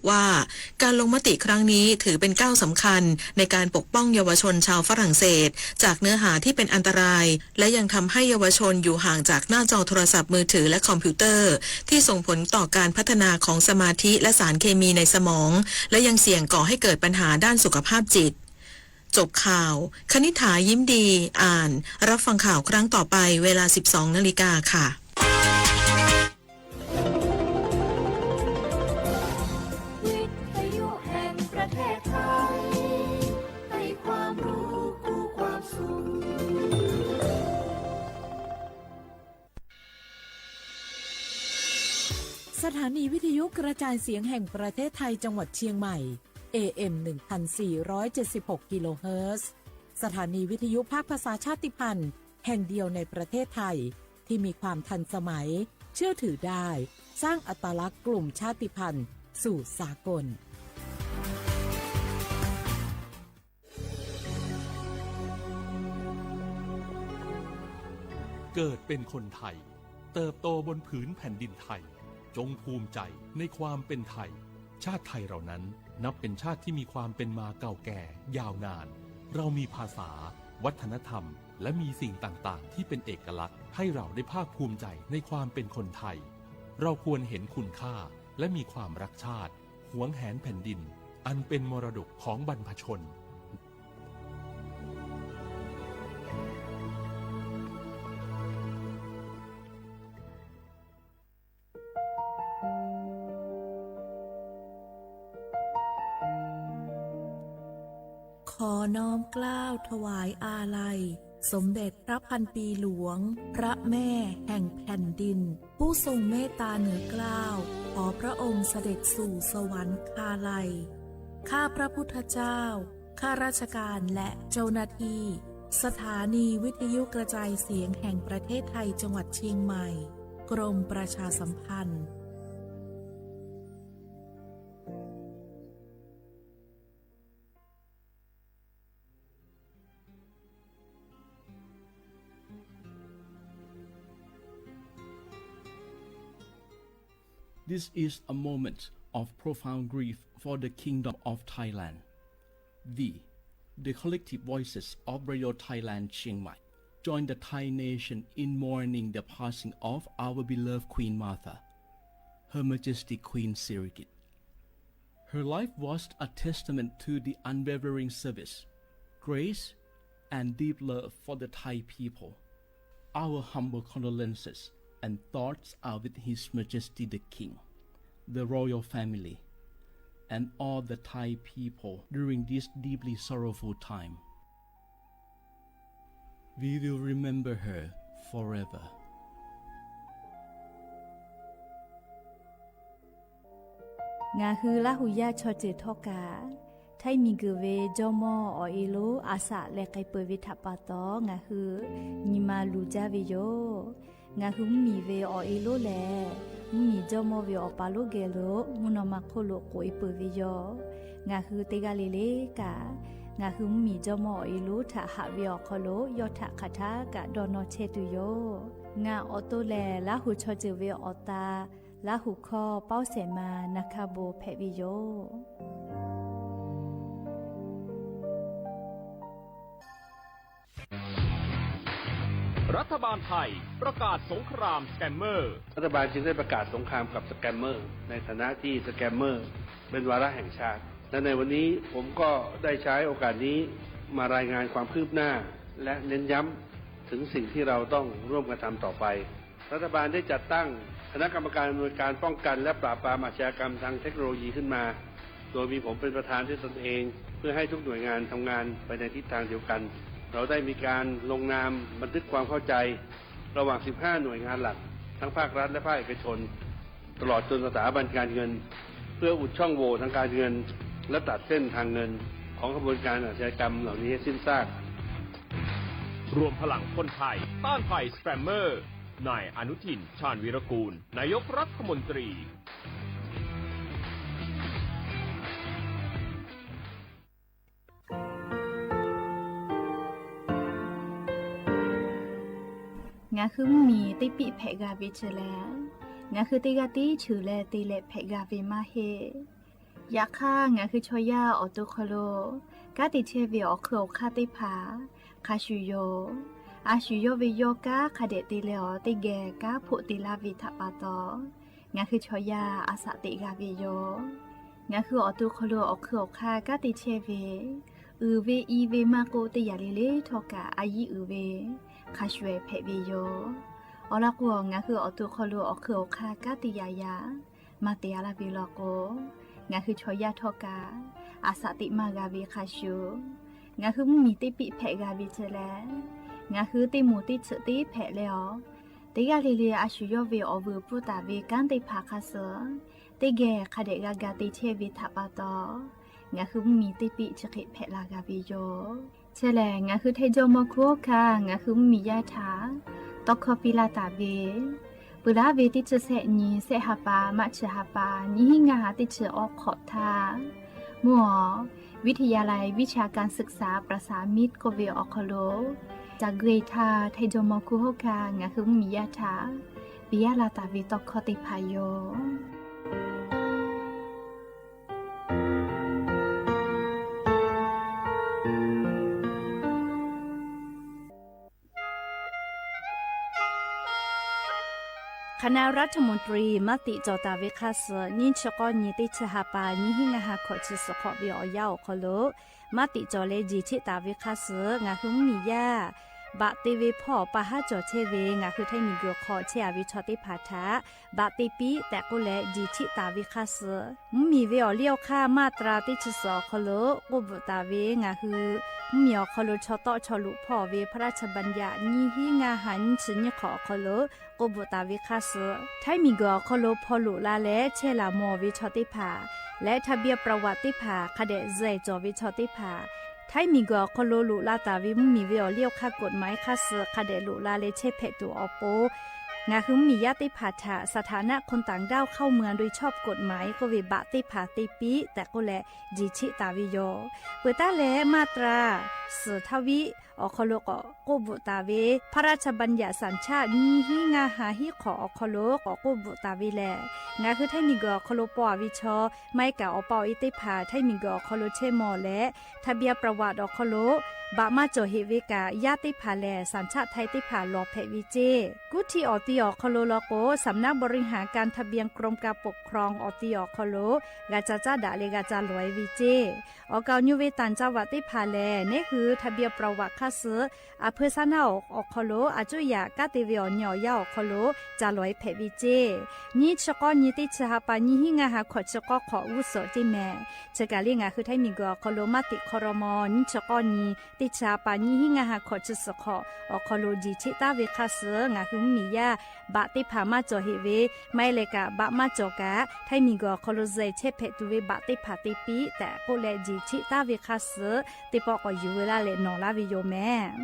ว่า การลงมติครั้งนี้ถือเป็นก้าวสำคัญในการปกป้องเยาวชนชาวฝรั่งเศสจากเนื้อหาที่เป็นอันตราย และยังทำให้เยาวชนอยู่ห่างจากหน้าจอโทรศัพท์มือถือและคอมพิวเตอร์ ที่ส่งผลต่อการพัฒนาของสมาธิและสารเคมีในสมอง และยังเสี่ยงก่อให้เกิดปัญหาด้านสุขภาพจิต จบข่าว คณิษฐา ยิ้มดี อ่าน รับฟังข่าวครั้งต่อไปเวลา สิบสองนาฬิกาค่ะ วิทยุแห่งประเทศไทย ให้ความรู้คู่ความสุข สถานีวิทยุกระจายเสียงแห่งประเทศไทยจังหวัดเชียงใหม่ เอ เอ็ม หนึ่งพันสี่ร้อยเจ็ดสิบหก กิโลเฮิรตซ์ สถานีวิทยุภาคภาษาชาติพันธุ์แห่งเดียวในประเทศไทย ที่มีความทันสมัย เชื่อถือได้ สร้างอัตลักษณ์กลุ่มชาติพันธุ์สู่สากล เกิดเป็นคนไทย เติบโตบนผืนแผ่นดินไทย จงภูมิใจในความเป็นไทย ชาติไทยเรานั้นนับเป็นชาติที่มีความเป็นมาเก่าแก่ยาวนาน เรามีภาษา วัฒนธรรม และมีสิ่งต่างๆ ที่เป็นเอกลักษณ์ ให้เราได้ภาคภูมิใจในความเป็นคนไทย เราควรเห็นคุณค่าและมีความรักชาติ หวงแหนแผ่นดิน อันเป็นมรดกของบรรพชน ขอน้อมเกล้าถวายอาลัย สมเด็จพระพันปีหลวง พระแม่แห่งแผ่นดิน ผู้ทรงเมตตาเหนือเกล้า ขอพระองค์เสด็จสู่สวรรคาลัย ข้าพระพุทธเจ้า ข้าราชการและเจ้าหน้าที่ สถานีวิทยุกระจายเสียงแห่งประเทศไทยจังหวัดเชียงใหม่ กรมประชาสัมพันธ์ This is a moment of profound grief for the Kingdom of Thailand. We, the collective voices of Radio Thailand Chiang Mai, join the Thai nation in mourning the passing of our beloved Queen Mother, Her Majesty Queen Sirikit. Her life was a testament to the unwavering service, grace, and deep love for the Thai people. Our humble condolences and thoughts are with His Majesty the King, the royal family, and all the Thai people during this deeply sorrowful time. We will remember her forever. Ngaˬ hui Laˇ huˍ yaˇ chaw ceuˬ htawˇ kaꞈ, Htaiˇ miˬguiˬ ve jawˇmawˇ awˬ e lonˉ Aˍsaꞈ leh k'ai peuˬ ve htaꞈ pa taw, ngaˬ hui nyi ma luˬ jaˇ ve yoˬ. Ngaˬ hui mvuhˇmiˬ ve awˬ e lonˉ lehˬ, mvuhˇmiˬ jawˇmawˇ ve awˬ pa lonˉ geh lo mvuhˇ naw ma hk'oˆ lo k'oꞈ e peuˬ ve yoˬ. Ngaˬ hui teˇ g'aˇ le le kaꞈ, ngaˬ hui mvuhˇmiˬ jawˇmawˇ awˬ e lonˉ htaꞈ haꞈ ve awˬ hk'aw lo yawˇ htaꞈ hk'aˬ htaˇ kaꞈ dawˇ nawˇ chehˇ tuˬ yoˬ. Ngaˬ awˬ to lehˬ, Laˇ huˍ chaw ceuˬ ve awˬ ta, Laˇ huˍ hkawˇ pawˇ shehˍ ma na hkaˇ bon hpehꞈ ve yoˬ. รัฐบาลไทยประกาศสงครามสแกมเมอร์ รัฐบาลจึงได้ประกาศสงครามกับสแกมเมอร์ ในฐานะที่สแกมเมอร์เป็นวาระแห่งชาติ และในวันนี้ผมก็ได้ใช้โอกาสนี้มารายงานความคืบหน้า และเน้นย้ำถึงสิ่งที่เราต้องร่วมกันทำต่อไป รัฐบาลได้จัดตั้งคณะกรรมการอำนวยการป้องกันและปราบปรามอาชญากรรมทางเทคโนโลยีขึ้นมา โดยมีผมเป็นประธานด้วยตนเอง เพื่อให้ทุกหน่วยงานทำงานไปในทิศทางเดียวกัน เราได้มีการลงนามบันทึกความเข้าใจระหว่าง สิบห้า หน่วยงานหลัก ทั้งภาครัฐและภาคเอกชน ตลอดจนสถาบันการเงิน เพื่ออุดช่องโหว่ทางการเงิน และตัดเส้นทางเงินของขบวนการอาชญากรรมเหล่านี้ให้สิ้นซาก รวมพลังคนไทยต้านภัยสแกมเมอร์ นายอนุทิน ชาญวีรกูล นายกรัฐมนตรี Ngaˬ hui mvuhˇmiˬ teˇ piˆ hpehꞈ g'a ve chi lehˬ, ngaˬ hui teˇ g'aˇ tiˉ cheuˬ leh te leh hpehꞈ g'a ve maˇ heˆ. Yaꞈ hk'aˇ, ngaˬ hui chaw yaˇ awˬ to hk'aw lo kanˉ te chehˇ ve awˬ hk'eun awˬ hk'aˇ teˇ hpaˍ hk'a shuˍ yoˬ. A shu yawˇ ve yawˇ kanˉ hk'a dehꞈ te leh awˬ teˇ geh kanˉ hpoˆ te laˇ ve htaꞈ pa taw, ngaˬ hui chaw yaˇ a shaꞈ teꞈ g'a ve yoˬ. Ngaˬ hui awˬ to hk'aw lo awˬ hk'eun awˬ hk'aˇ kanˉ te chehˇ ve, uiˍ ve i ve maˇ k'oˆ, teˇ yanˇ le le htawˇ kaꞈ a yiˉ uiˍ ve hk'a shuˍ hpehꞈ ve yoˬ. Awˬ lawn k'o, ngaˬ hui awˬ to hk'aw lo awˬ hk'eun awˬ hk'aˇ kanˉ te yaꞈ yaꞈ maˇ te a laˇ ve law k'o, ngaˬ hui chaw yaˇ htawˇ kaꞈ a shaꞈ teꞈ maˇ g'a ve hk'a shuˍ, ngaˬ hui mvuhˇmiˬ teˇ piˆ hpehꞈ g'a ve chi lehˬ, ngaˬ hui teˇ moˍ teˇ tsuhꞈ teˇ hpehꞈ leh awˬ, teˇ g'aˇ le le a shu yawˇ ve awˬ vuiˬ pfuhˇ taˍ ve kanˉ teˇ hpaˍ hk'a shuˍ, teˇ geh hk'a dehꞈ g'a ga te chehˇ ve htaꞈ pa taw, ngaˬ hui mvuhˇmiˬ teˇ piˆ chi hk'e hpehꞈ la g'a ve yoˬ. Chi lehˬ, ngaˬ hui Htaiˇ jawˇmawˇ hkunˉ hawˉ hkanˇ ngaˬ hui mvuhˇmiˬ yaˇ htaꞈ tawˇ hkawˇ piˇ laˇ taˍ ve, peuˬ laˉ ve teˇ chi sehˆ nyi, sehˆ ha pa maˇ chi ha pa, nyiˇ hinˉ ngaˇ ha teˇ chi awˇ hk'awꞈ htaˇ, mvuhˇ awˬ วิทยาลัยวิชาการศึกษาประสามิตร k'oˆ ve awˬ hk'aw lo, ca gui htaˇ Htaiˇ jawˇmawˇ hkunˉ hawˉ hkanˇ ngaˬ hui mvuhˇmiˬ yaˇ htaꞈ piˇ laˇ taˍ ve tawˇ hkawˇ teˇ hpaˍ yoˬ. คณะรัฐมนตรี maˇ tiꞈ cawˬ taˍ ve hk'a shuˍ, nyiˇ chi k'awˇ nyi teˇ chi ha pa nyiˇ hinˉ ngaˇ ha hkawꞈ chi suhˍ hk'awꞈ ve awˬ yanˇ awˬ hk'aw lo, maˇ tiꞈ cawˬ leh jeˬ cheˆ taˍ ve hk'a shuˍ, ngaˬ hui mvuhˇmiˬ yaˇ baꞈ te ve hpawˇ pa haˉ cawˬ chehˇ ve ngaˬ hui Htaiˇ miˬguiˬ hk'aw chehˇ a ve chaw teˇ hpaˍ htaꞈ baꞈ te piˇ tehꞈ k'oˆ leh jeˬ cheˆ taˍ ve hk'a shuˍ, mvuhˇmiˬ ve awˬ liˇ awˬ hk'aˇ maˇ tra teˇ chi suhˍ awˬ hk'aw lo k'oˆ bvuhꞈ taˍ ve ngaˬ hui mvuhˇmiˬ awˬ hk'aw lo chaw tawˆ chaw loꞈ hpawˇ ve พระราชบัญญัติ nyiˇ hinˉ ngaˇ ha nyiˇ chi nyiˇ hk'awꞈ awˬ hk'aw lo k'oˆ bvuhꞈ taˍ ve hk'a shuˍ, Htaiˇ miˬguiˬ awˬ hk'aw lo hpaw loꞈ la leh chehˇ laˬ mawˬ ve chaw teˇ hpaˍ leh ทะเบียนประวัติ teˇ hpaˍ hk'a dehꞈ zuhˬ cawˬ ve chaw teˇ hpaˍ, Htaiˇ miˬguiˬ awˬ hk'aw lo loꞈ la taˍ ve mvuhˇmiˬ ve awˬ liˇ awˬ hk'aˇ กฎหมาย hk'a shuˍ hk'a dehꞈ loꞈ la leh chehˇ hpehꞈ tuˬ awˬ pon, ngaˬ hui mvuhˇmiˬ yaˇ teˇ hpaˍ htaꞈ สถานะคนต่างด้าวเข้าเมืองโดยชอบกฎหมาย k'oˆ ve baꞈ teˇ hpaˍ te piˇ tehꞈ k'oˆ leh jeˬ cheˆ taˍ ve yoˬ. Peuˬ taˍ leh มาตรา suhˍ htaˇ viˆ awˬ hk'aw lo k'awꞈ k'oˆ bvuhꞈ taˍ ve พระราชบัญญัติสัญชาติ nyiˇ hinˉ ngaˇ ha hiˉ hk'awꞈ awˬ hk'aw lo k'awꞈ k'oˆ bvuhꞈ taˍ ve lehˬ, ngaˬ hui Htaiˇ miˬguiˬ awˬ hk'aw lo paw a ve chaw, maˇ heˆ kaꞈ awˬ pa awˬ e teˇ hpaˍ Htaiˇ miˬguiˬ awˬ hk'aw lo chehˇ mawˬ leh ทะเบียนประวัติ awˬ hk'aw lo baꞈ maˇ cawˬ heꞈ ve kaꞈ, yaˇ teˇ hpaˍ lehˬ สัญชาติไทย teˇ hpaˍ lawˬ hpehꞈ ve ceˇ. Kuˇ htiˇ awˬ ti awˬ hk'aw lo law k'o, สำนักบริหารการทะเบียน กรมการปกครอง awˬ ti awˬ hk'aw lo g'a ca caˉ daꞈ leh g'a ca lawˬ e ve ceˇ. Awˬ kaˍ awˬ nyi ve tanˬ ca vaꞈ teˇ hpaˍ lehˬ, neˉ hui ทะเบียนประวัติ hk'a shuˍ, a hpeu saˉ naˆ awˬ hk'aw lo a cuˇ yaꞈ kanˉ te ve awˬ nyi awˬ yanˇ awˬ hk'aw lo ca lawˬ e hpehꞈ ve ceˇ. Nyiˇ chi k'awˇ nyi teˇ chi ha pa nyiˇ hinˉ ngaˇ ha hkawꞈ chi k'awˇ hk'awꞈ g'uˇ suhˍ ceˇ mehˍ. Chi kaˬ le ngaˬ hui Htaiˇ miˬguiˬ awˬ hk'aw lo maˇ tiꞈ hk'aw raw maw nyiˇ chi k'awˇ nyi teˇ chi ha pa nyiˇ hinˉ ngaˇ ha hkawꞈ chi suhˍ hk'awꞈ awˬ hk'aw lo jeˬ cheˆ taˍ ve hk'a shuˍ, ngaˬ hui mvuhˇmiˬ yaˇ baꞈ teˇ hpaˍ maˇ cawˬ heꞈ ve, maˇ heˆ leh kaꞈ baꞈ maˇ cawˬ kaꞈ Htaiˇ miˬguiˬ awˬ hk'aw lo zuhˬ chehˇ hpehꞈ tuˬ ve baꞈ teˇ hpaˍ te piˇ tehꞈ k'oˆ leh jeˬ cheˆ taˍ ve hk'a shuˍ, teˇ pawˆ k'awꞈ yuˬ veu laˇ leh nawˬ laˇ ve yoˬ mehˍ.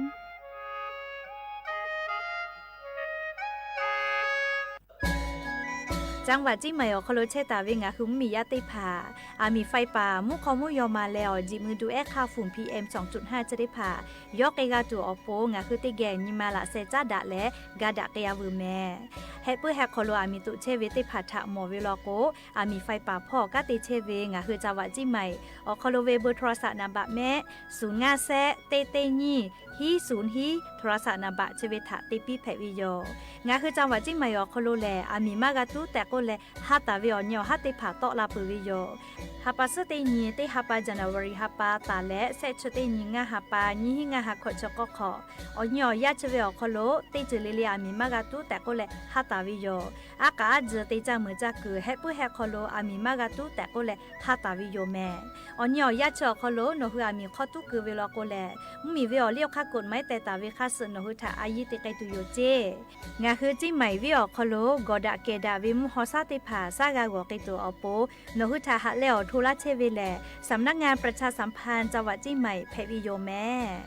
จังหวัดเชียงใหม่ awˬ hk'aw lo chehˇ taˍ ve ngaˬ hui mvuhˇmiˬ yaˇ teˇ hpaˍ, aˬ miˍ faiˇ paˍ mvuhˇ hk'aw mvuhˇ yaw ma leh awˬ jeˬ mui du ehˉ hk'aˇ ฝุ่น PM สองจุดห้า chi teˇ hpaˍ yawˇ k'ai g'a tuˬ awˬ pon, ngaˬ hui teˇ geh nyi ma laꞈ sheh caˉ daꞈ leh ga daꞈ k'ai a veuˬ mehˍ. Heh puiˉ heh hk'aw lo aˬ miˍ toꞈ chehˇ ve teˇ hpaˍ htaꞈ mawˬ ve law k'o, aˬ miˍ faiˇ paˍ hpawˇ kanˉ te chehˇ ve ngaˬ hui จังหวัดเชียงใหม่ awˬ hk'aw lo ve เบอร์โทรศัพท์ naˍ baꞈ mehˆ ศูนย์ ngaˇ แซะ teˇ teˇ nyiˇ hiˉ ศูนย์ hiˉ โทรศัพท์ naˍ baꞈ chi ve htaꞈ te piˇ hpehꞈ ve yoˬ. Ngaˬ hui จังหวัดเชียงใหม่ awˬ hk'aw lo lehˬ, aˬ miˍ maˇ g'a tuˉ tehꞈ k'oˆ leh ha taˍ ve awˬ nyi awˬ haˉ teˇ hpaˍ tawˆ la peuˬ ve yoˬ. Ha pa suhˉ teˇ nyi teˇ ha pa January ha pa taˍ leh, shehˆ chi teˇ nyi ngaˇ ha pa nyiˇ hinˉ ngaˇ ha hkawꞈ chi k'awˇ hk'awꞈ, awˬ nyi awˬ yaˇ chi ve awˬ hk'aw lo teˇ ceuˬ le le aˬ miˍ maˇ g'a tuˉ tehꞈ k'oˆ leh ha taˍ ve yoˬ. Aˉ k'aꞈ aˉ tzuhˬ te caˇ meuˍ caˇ kuiˬ heh puiˉ heh hk'aw lo aˬ miˍ maˇ g'a tuˉ tehꞈ k'oˆ leh ha taˍ ve yoˬ mehˍ. Awˬ nyi awˬ yaˇ chi awˬ hk'aw lo nawˬ hui aˬ miˍ hk'aw tuˉ keu ve law k'o lehˬ, mvuhˇmiˬ ve awˬ liˇ awˬ hk'aˇ กฎหมาย teh taˍ ve hk'a shuˍ nawˬ hui htaꞈ a yiˇ te k'ai tuˬ yoˬ ceˇ. Ngaˬ hui เชียงใหม่ viˉ awˬ hk'aw lo gawˬ daꞈ kehˬ daꞈ ve mvuhˇ haw shaˉ teˇ hpaˍ shaˉ g'a g'awˬ k'ai tuˬ awˬ pon, nawˬ hui htaꞈ haꞈ leh awˬ hto laˇ chehˇ ve lehˬ, สำนักงานประชาสัมพันธ์จังหวัดเชียงใหม่ hpehꞈ ve yoˬ mehˍ.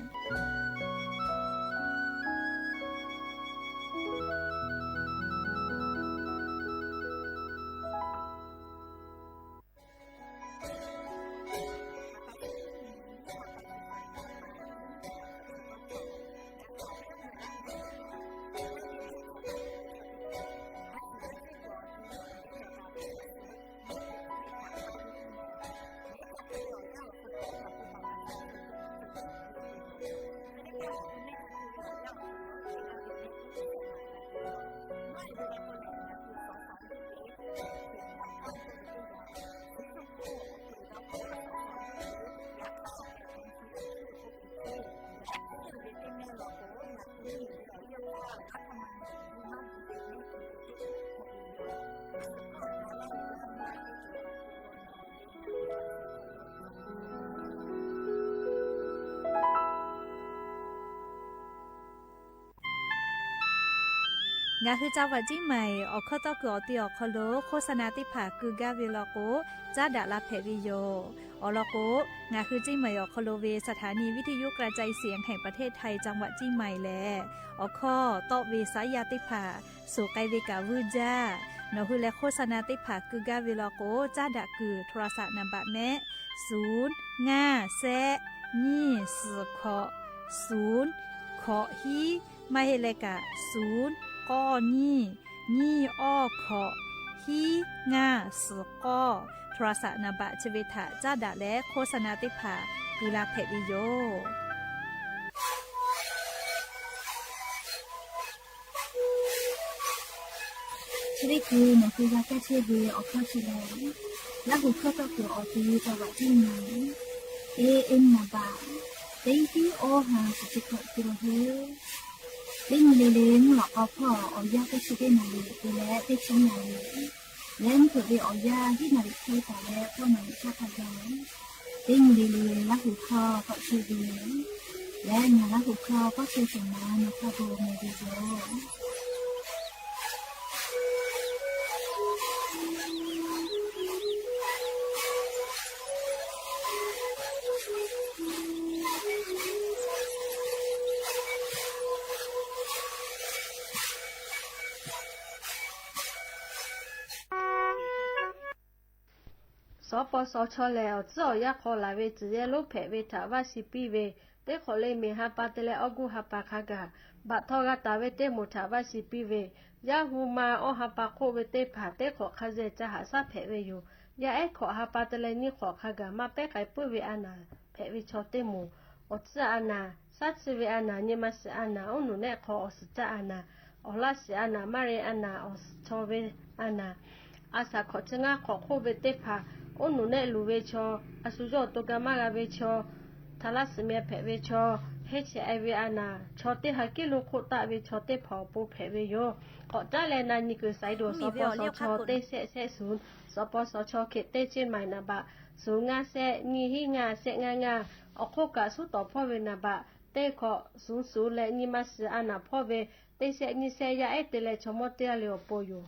Ngaˬ hui จังหวัดเชียงใหม่ awˬ hkawˇ tawˇ kuiˬ awˬ te awˬ hk'aw lo โฆษณา teˇ hpaˍ keu gaˇ ve law k'o, caˉ daꞈ la hpehꞈ ve yoˬ. Awˬ lawn k'o, ngaˬ hui เชียงใหม่ awˬ hk'aw lo ve สถานีวิทยุกระจายเสียงแห่งประเทศไทย จังหวัดเชียงใหม่ lehˬ, awˬ hkawˇ tawˆ ve saˉ yaˇ teˇ hpaˍ suˍ k'ai ve kaꞈ vuiˇ jaˇ. Nawˬ hui leh โฆษณา teˇ hpaˍ keu gaˇ ve law k'o, caˉ daꞈ kuiˬ โทรศัพท์ naˍ baꞈ mehˆ ศูนย์ ngaˇ แซะ nyiˇ suhˍ hkawꞈ ศูนย์ hkawꞈ hiˉ, maˇ heˆ leh kaꞈ ศูนย์ k'awˇ nyiˇ, nyiˇ awˇ hkawꞈ, hiˉ ngaˇ suhˍ k'awˇ, โทรศัพท์ naˍ baꞈ chi ve htaꞈ caˉ daꞈ leh โฆษณา teˇ hpaˍ keu la hpehꞈ ve yoˬ. Chi teˇ hkui nawˬ hui g'a kaˇ chehˇ ve awˬ hkawˇ chi lehˬ, Laˇ huˍ hkawˇ tawˆ kuiˬ awˬ te จังหวัดเชียงใหม่ A M naˍ baꞈ teˇ hiˉ awˇ ha suhˍ chi hkawꞈ te la heuˆ. Teˇ nyi le le mvuhˇ lawꞈ k'aw hpawˇ awˬ yanˇ teˇ chi teˇ naˍ riˍ te leh teˇ chi naˍ riˍ, leh mvuhˇ hpeuꞈ ve awˬ yanˇ hiˉ naˍ riˍ hk'e taˍ leh k'awˇ naˍ riˍ htaˇ hk'a gaˬ, teˇ nyi le le Laˇ huˍ hkawˇ tawˆ chehˇ ve lehˬ, ngaˬ Laˇ huˍ hkawˇ k'awˇ chehˇ shehˍ ma nawˬ hk'a gaˬ mawˬ ve yoˬ. Suhˍ paw suhˍ chaw lehˬ, awˬ tcuhˉ awˬ yanˇ hk'aw laˬ ve tcuhˬ yehˇ lonˉ hpehꞈ ve htaꞈ vaˇ shiˍ piˇ ve, teˇ hk'awꞈ le miˬ ha pa te leh awˇ guˇ ha pa hk'a gaˬ, baꞈ htaw g'a taˍ ve teˇ moˍ htaꞈ vaˇ shiˍ piˇ ve, yaˇ hu ma awˇ ha pa hk'oˆ ve teˇ hpaˍ teˇ hk'awꞈ hk'a zeh ca haꞈ shaˉ hpehꞈ ve yoˬ. Yaˇ ehˉ hkawꞈ ha pa te leh nyiˇ hk'awꞈ hk'a gaˬ maˇ pehˉ k'ai puiˉ ve a naˍ hpehꞈ ve chaw teˇ moˍ, awˬ tcuhˉ a naˍ, shaˉ tsuhˇ ve a naˍ, nyi ma shiˍ a naˍ, oˉ nuˬ nehˆ hk'aw awˬ suhˍ caˆ a naˍ, awˬ laˇ shiˍ a naˍ, maˇ re a naˍ, awˬ suhˍ chaw ve a naˍ, a shaˍ hkawꞈ chi ngaˇ hk'awꞈ hk'oˆ ve teˇ hpaˍ, oˉ nuˬ nehˆ luˬ ve chaw, a shu yawˇ awˬ to ga maˇ g'a ve chaw, htaꞈ laˇ shiˍ meh hpehꞈ ve chaw, heˇ chehˇ e ve a naˍ, chaw teˇ ha kiˉ lo hk'oˆ taˆ ve chaw teˇ hpaˍ awˬ pon hpehꞈ ve yoˬ. K'awꞈ caˉ leh na nyi kuiˬ สายด่วน suhˍ paw suhˍ chaw teˇ shehˆ shehˆ suhˍ, suhˍ paw suhˍ chaw hk'e teˇ เชียงใหม่ naˍ baꞈ suhˍ ngaˇ shehˆ nyiˇ hiˉ ngaˇ shehˆ ngaˇ ngaˇ, awˬ hk'oˆ kaꞈ suhˉ tawˍ hpawˇ ve naˍ baꞈ teˇ hkawꞈ suhˍ suhˍ leh nyi ma shiˍ a naˍ hpawˇ ve teˇ shehˆ nyiˇ shehˆ yaˇ ehˉ te leh chaw mawˇ teˇ g'aˇ le awˬ pon yoˬ.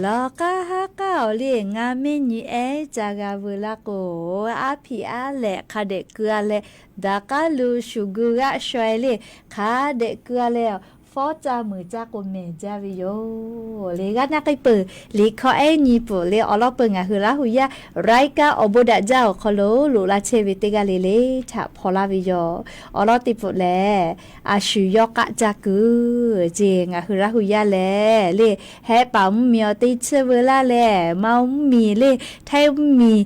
Lawˬ k'aˇ haˉ k'aˇ awˬ liˇ ngaˇ mehˉ nyi ehˉ ca g'a veu laˇ k'o, aˉ hpiꞈ aˉ lehꞈ hk'a dehꞈ keu-a leh, daꞈ k'aˉ lu shuˍ gu g'aˆ shaw-e le, hk'a dehꞈ keu-a leh, fawˉ caˇ meuˍ caˇ k'o mehˍ jaˇ ve yoˬ le. G'aˇ naˆ k'ai peuˬ, liꞈ hkawˇ ehˉ nyi pfuhˍ le awˬ lawn peuˬ ngaˬ hui Laˇ hu yaˇ รายการ awˬ bon daꞈ jaˇ awˬ hk'aw lo loꞈ la chehˇ ve teˇ g'aˇ le le htaꞈ hpaw laˇ ve yoˬ. Awˬ lawn teˇ pfuhˍ lehˬ, a shu yawˇ k'aˆ caˇ kuiˬ ceˇ ngaˬ hui Laˇ hu yaˇ lehˬ le, hehˆ paˍ mvuhˇmiˬ awˬ te tsuhˇ veu laˇ lehˬ, Maˇ mvuhˇmiˬ le, Htaiˇ mvuhˇmiˬ,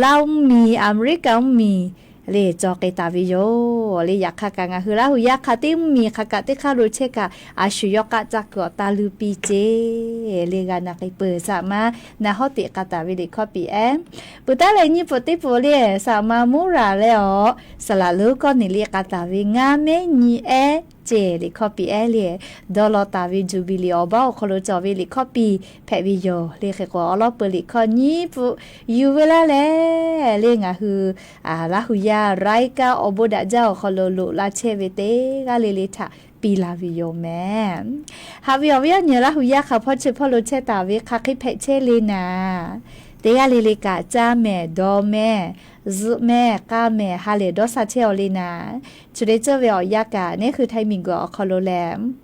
Laˇ mvuhˇmiˬ, Aˍmeˍriˆkaˍ mvuhˇmiˬ le cawˬ k'ai taˍ ve yoˬ le. Yaꞈ hk'aˇ kaꞈ ngaˬ hui Laˇ hu yaˇ hk'a teˇ mvuhˇmiˬ hk'a kaꞈ teˇ hk'aˇ lo chehˇ kaꞈ, a shu yawˇ k'aˆ caˇ kuiˬ awˬ taˇ luˇ piˇ ceˇ le. G'aˇ naˆ k'ai peuˬ, saꞈ ma naˬ hawˉ teꞈ k'a taˍ ve liꞈ hkawˇ piˍ ehˉ peuˬ taˉ leh nyi pfuhˍ teˇ pfuhˍ le, saꞈ ma mvuhˇ raˍ leh awˬ saˍ laꞈ lonˉ kawˇ neˍ le k'a taˍ ve ngaˇ mehˉ nyi ehˉ ceˇ liꞈ hkawˇ piˍ ehˉ le, dawˇ law taˍ ve jubilee awˬ baˆ awˬ hk'aw lo cawˬ ve liꞈ hkawˇ piˍ hpehꞈ ve yoˬ le. Hk'e k'o awˬ lawn peuˬ liꞈ hkawˇ nyi pfuhˍ yuˬ veu laˇ lehˬ le, ngaˬ hui Laˇ hu yaˇ รายการ awˬ bon daꞈ jaˇ awˬ hk'aw lo loꞈ la chehˇ ve teˇ g'aˇ le le htaꞈ piˇ la ve yoˬ mehˍ. Haꞈ ve awˬ viˉ awˬ nyi Laˇ hu yaˇ hk'a hpawˇ chi hpawˇ lo chehˇ taˍ ve hk'aˬ hk'e hpehꞈ chehˇ le naˍ, teˇ g'aˇ le le kaꞈ caˇ mehˍ, dawˬ mehˍ, zuhꞈ mehˍ, k'a mehˍ, ha lehˬ dawˇ sha chehˇ-aw le naˍ. Chi te ceuˬ ve awˬ yanˇ kaꞈ neˉ hui Htaiˇ miˬguiˬ awˬ hk'aw lo lehˬ,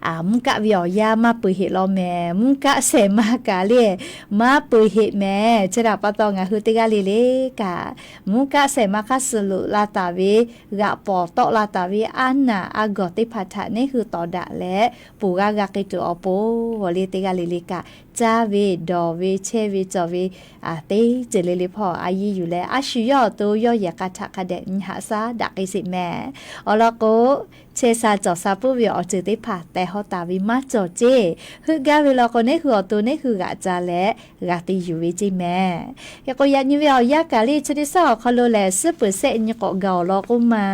mvuhˇ kaˆ ve awˬ yanˇ maˇ peuˬ heˆ law mehˍ. Mvuhˇ kaˆ shehˍ ma kaꞈ le maˇ peuˬ heˆ mehˍ. Chi htaꞈ pa taw ngaˬ hui teˇ g'aˇ le le kaꞈ, mvuhˇ kaˆ shehˍ ma hk'aˇ suh loꞈ la taˍ ve, g'aꞈ pawˍ tawˆ la taˍ ve aˉ naˍ a gawˬ teˇ hpaˍ htaꞈ neˉ hui tawˍ daꞈ leh, ponˬ g'aˇ g'a k'ai tuˬ awˬ pon le, teˇ g'aˇ le le kaꞈ caˇ ve, dawˬ ve, chehˇ ve, cawˬ ve teˇ ceuˬ le le hpawˇ a yiˇ yuˬ leh, a shu yawˇ awˬ to yawˇ yehˬ k'a htaꞈ hk'a dehꞈ nyi haꞈ shaˉ daꞈ k'ai sheˍ mehˍ. Awˬ lawn k'o, chehˇ sha cawˬ sha puiˉ ve awˬ ceuˬ teˇ hpaˍ tehˬ hawˉ taˍ ve maˇ cawˬ ceˇ. Heuˆ gaˇ ve law k'o, neˉ hui awˬ to neˉ hui g'aꞈ ca leh g'a te yuˬ ve ceˇ mehˍ. Hk'e k'o, yaꞈ nyi ve awˬ yanˇ kaꞈ le chi teˇ shaˉ awˬ hk'aw lo lehˬ, suhˉ peuˍ sehˆ nyi k'awꞈ gaˬ awˬ lawn k'oˆ ma,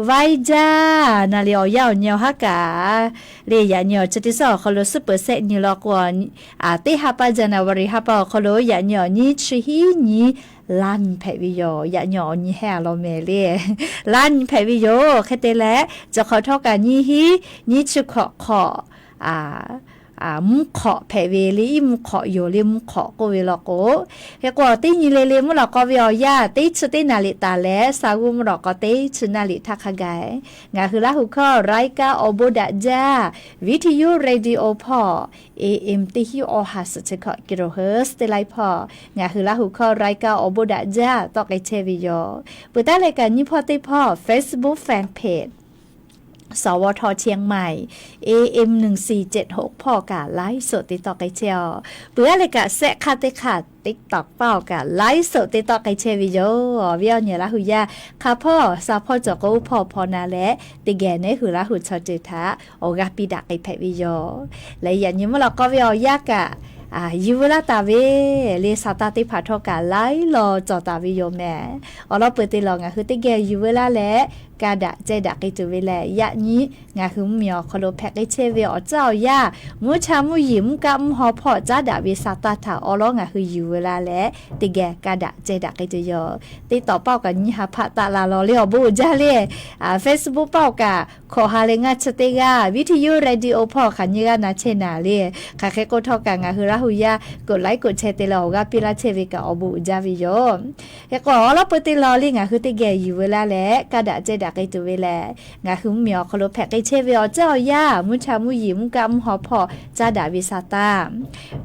vaiˇ jaˇ naˍ liˍ awˬ yanˇ awˬ nyi awˬ haˉ kaꞈ le, yaꞈ nyi awˬ chi teˇ shaˉ awˬ hk'aw lo suhˉ peuˍ sehˆ nyi law k'o, teˇ ha pa January ha pa awˬ hk'aw lo yaꞈ nyi awˬ nyi chi hiˉ nyi laˇ nyi hpehꞈ ve yoˬ. Yaꞈ nyi awˬ nyi hehˉ a law mehˍ le, laˇ nyi hpehꞈ ve yoˬ. Hk'e te leh, cawˬ hk'awꞈ htawˇ kaꞈ nyiˇ hiˉ nyiˇ chi hkawꞈ hk'awꞈ mvuhˇ hk'awꞈ hpehꞈ ve le, iˉ mvuhˇ hk'awꞈ yoˬ le, mvuhˇ hk'awꞈ k'oˆ ve law k'o, hk'e k'o teˇ nyi le le mvuhˇ lawꞈ k'aw ve awˬ yanˇ teˇ chi teˇ naˍ liꞈ taˍ leh, sa g'uˇ mvuhˇ lawꞈ k'aw teˇ chi naˍ liꞈ htaˇ hk'a gaˬ, ngaˬ hui Laˇ hu hkawˇ รายการ awˬ bon daꞈ jaˇ วิทยุ radio hpawˇ, A M teˇ hiˉ awˬ ha suhˍ chi hkawꞈ kilohertz teˇ laiˉ hpawˇ ngaˬ hui Laˇ hu hkawˇ รายการ awˬ bon daꞈ jaˇ tawˆ k'ai chehˇ ve yoˬ. Peuˬ taˉ leh kaꞈ nyiˇ hpawˇ teˇ hpawˇ Facebook fanpage สวท เชียงใหม่ A M หนึ่งสี่เจ็ดหก hpawˇ kaꞈ ไลฟ์สด te tawˆ k'ai chehˇ-aw. Peuˬ aˉ leh kaꞈ sehˆ hk'aˇ teˇ hk'aˇ TikTok paˇ-oˬ kaꞈ ไลฟ์สด te tawˆ k'ai chehˇ ve yoˬ. Awˬ viˉ awˬ nyi Laˇ hu yaˇ hk'a hpawˇ sha hpawˇ cawˬ k'o, oˇ hpawˇ hpawˇ na leh teˇ geh neˉ hui Laˇ hu chaw ceuˬ htaꞈ awˬ g'aˇ piˇ daꞈ k'ai hpehꞈ ve yoˬ. Leh yaꞈ nyi mvuhˇ lawꞈ k'aw ve awˬ yanˇ kaꞈ, yuˬ veu laˇ taˍ ve le, sa taˇ teˇ hpaˍ htawˇ kaꞈ laiˉ law cawˬ taˍ ve yoˬ mehˍ. Awˬ lawn peuˬ te lawˬ ngaˬ hui teˇ geh yuˬ veu laˇ leh, ka daꞈ ceh daꞈ k'ai tuˬ ve lehˬ, yaꞈ nyi ngaˬ hui mvuhˇmiˬ awˬ hk'aw lo hpehꞈ k'ai chehˇ ve awˬ tcuhˉ awˬ yanˇ, mvuhˇ cha mvuhˇ yiˍ mvuhˇ kaˆ mvuhˇ haw hpawˇ caˉ daꞈ ve sa taˇ htaꞈ awˬ lawn ngaˬ hui yuˬ veu laˇ leh, teˇ geh ka daꞈ ceh daꞈ k'ai tuˬ yoˬ. Teˇ tawꞈ paˆ kaꞈ nyi ha hpaˆ taˆ la law le awˬ bon uiˍ jaˇ le. Facebook paˇ-oˬ kaꞈ hkawꞈ ha leh ngaˇ chi teˇ g'aˇ, วิทยุ radio hpawˇ hk'aˬ nyiˇ g'aˇ na chehˇ naˍ le. Hk'aˬ hk'e k'oˆ htawˇ kaꞈ ngaˬ hui Laˇ hu yaˇ กดไลค์ กดแชร์ te leh awˬ g'aˇ piˇ laˇ chehˇ ve kaꞈ awˬ bon uiˍ jaˇ ve yoˬ. Hk'e k'o awˬ lawn peuˬ te lawˬ le ngaˬ hui teˇ geh yuˬ veu laˇ leh, ka daꞈ ceh daꞈ k'ai tuˬ ve lehˬ, ngaˬ hui mvuhˇmiˬ awˬ hk'aw lo hpehꞈ k'ai chehˇ ve awˬ tcuhˉ awˬ yanˇ, mvuhˇ cha mvuhˇ yiˍ mvuhˇ kaˆ mvuhˇ haw hpawˇ caˉ daꞈ ve sa taˇ,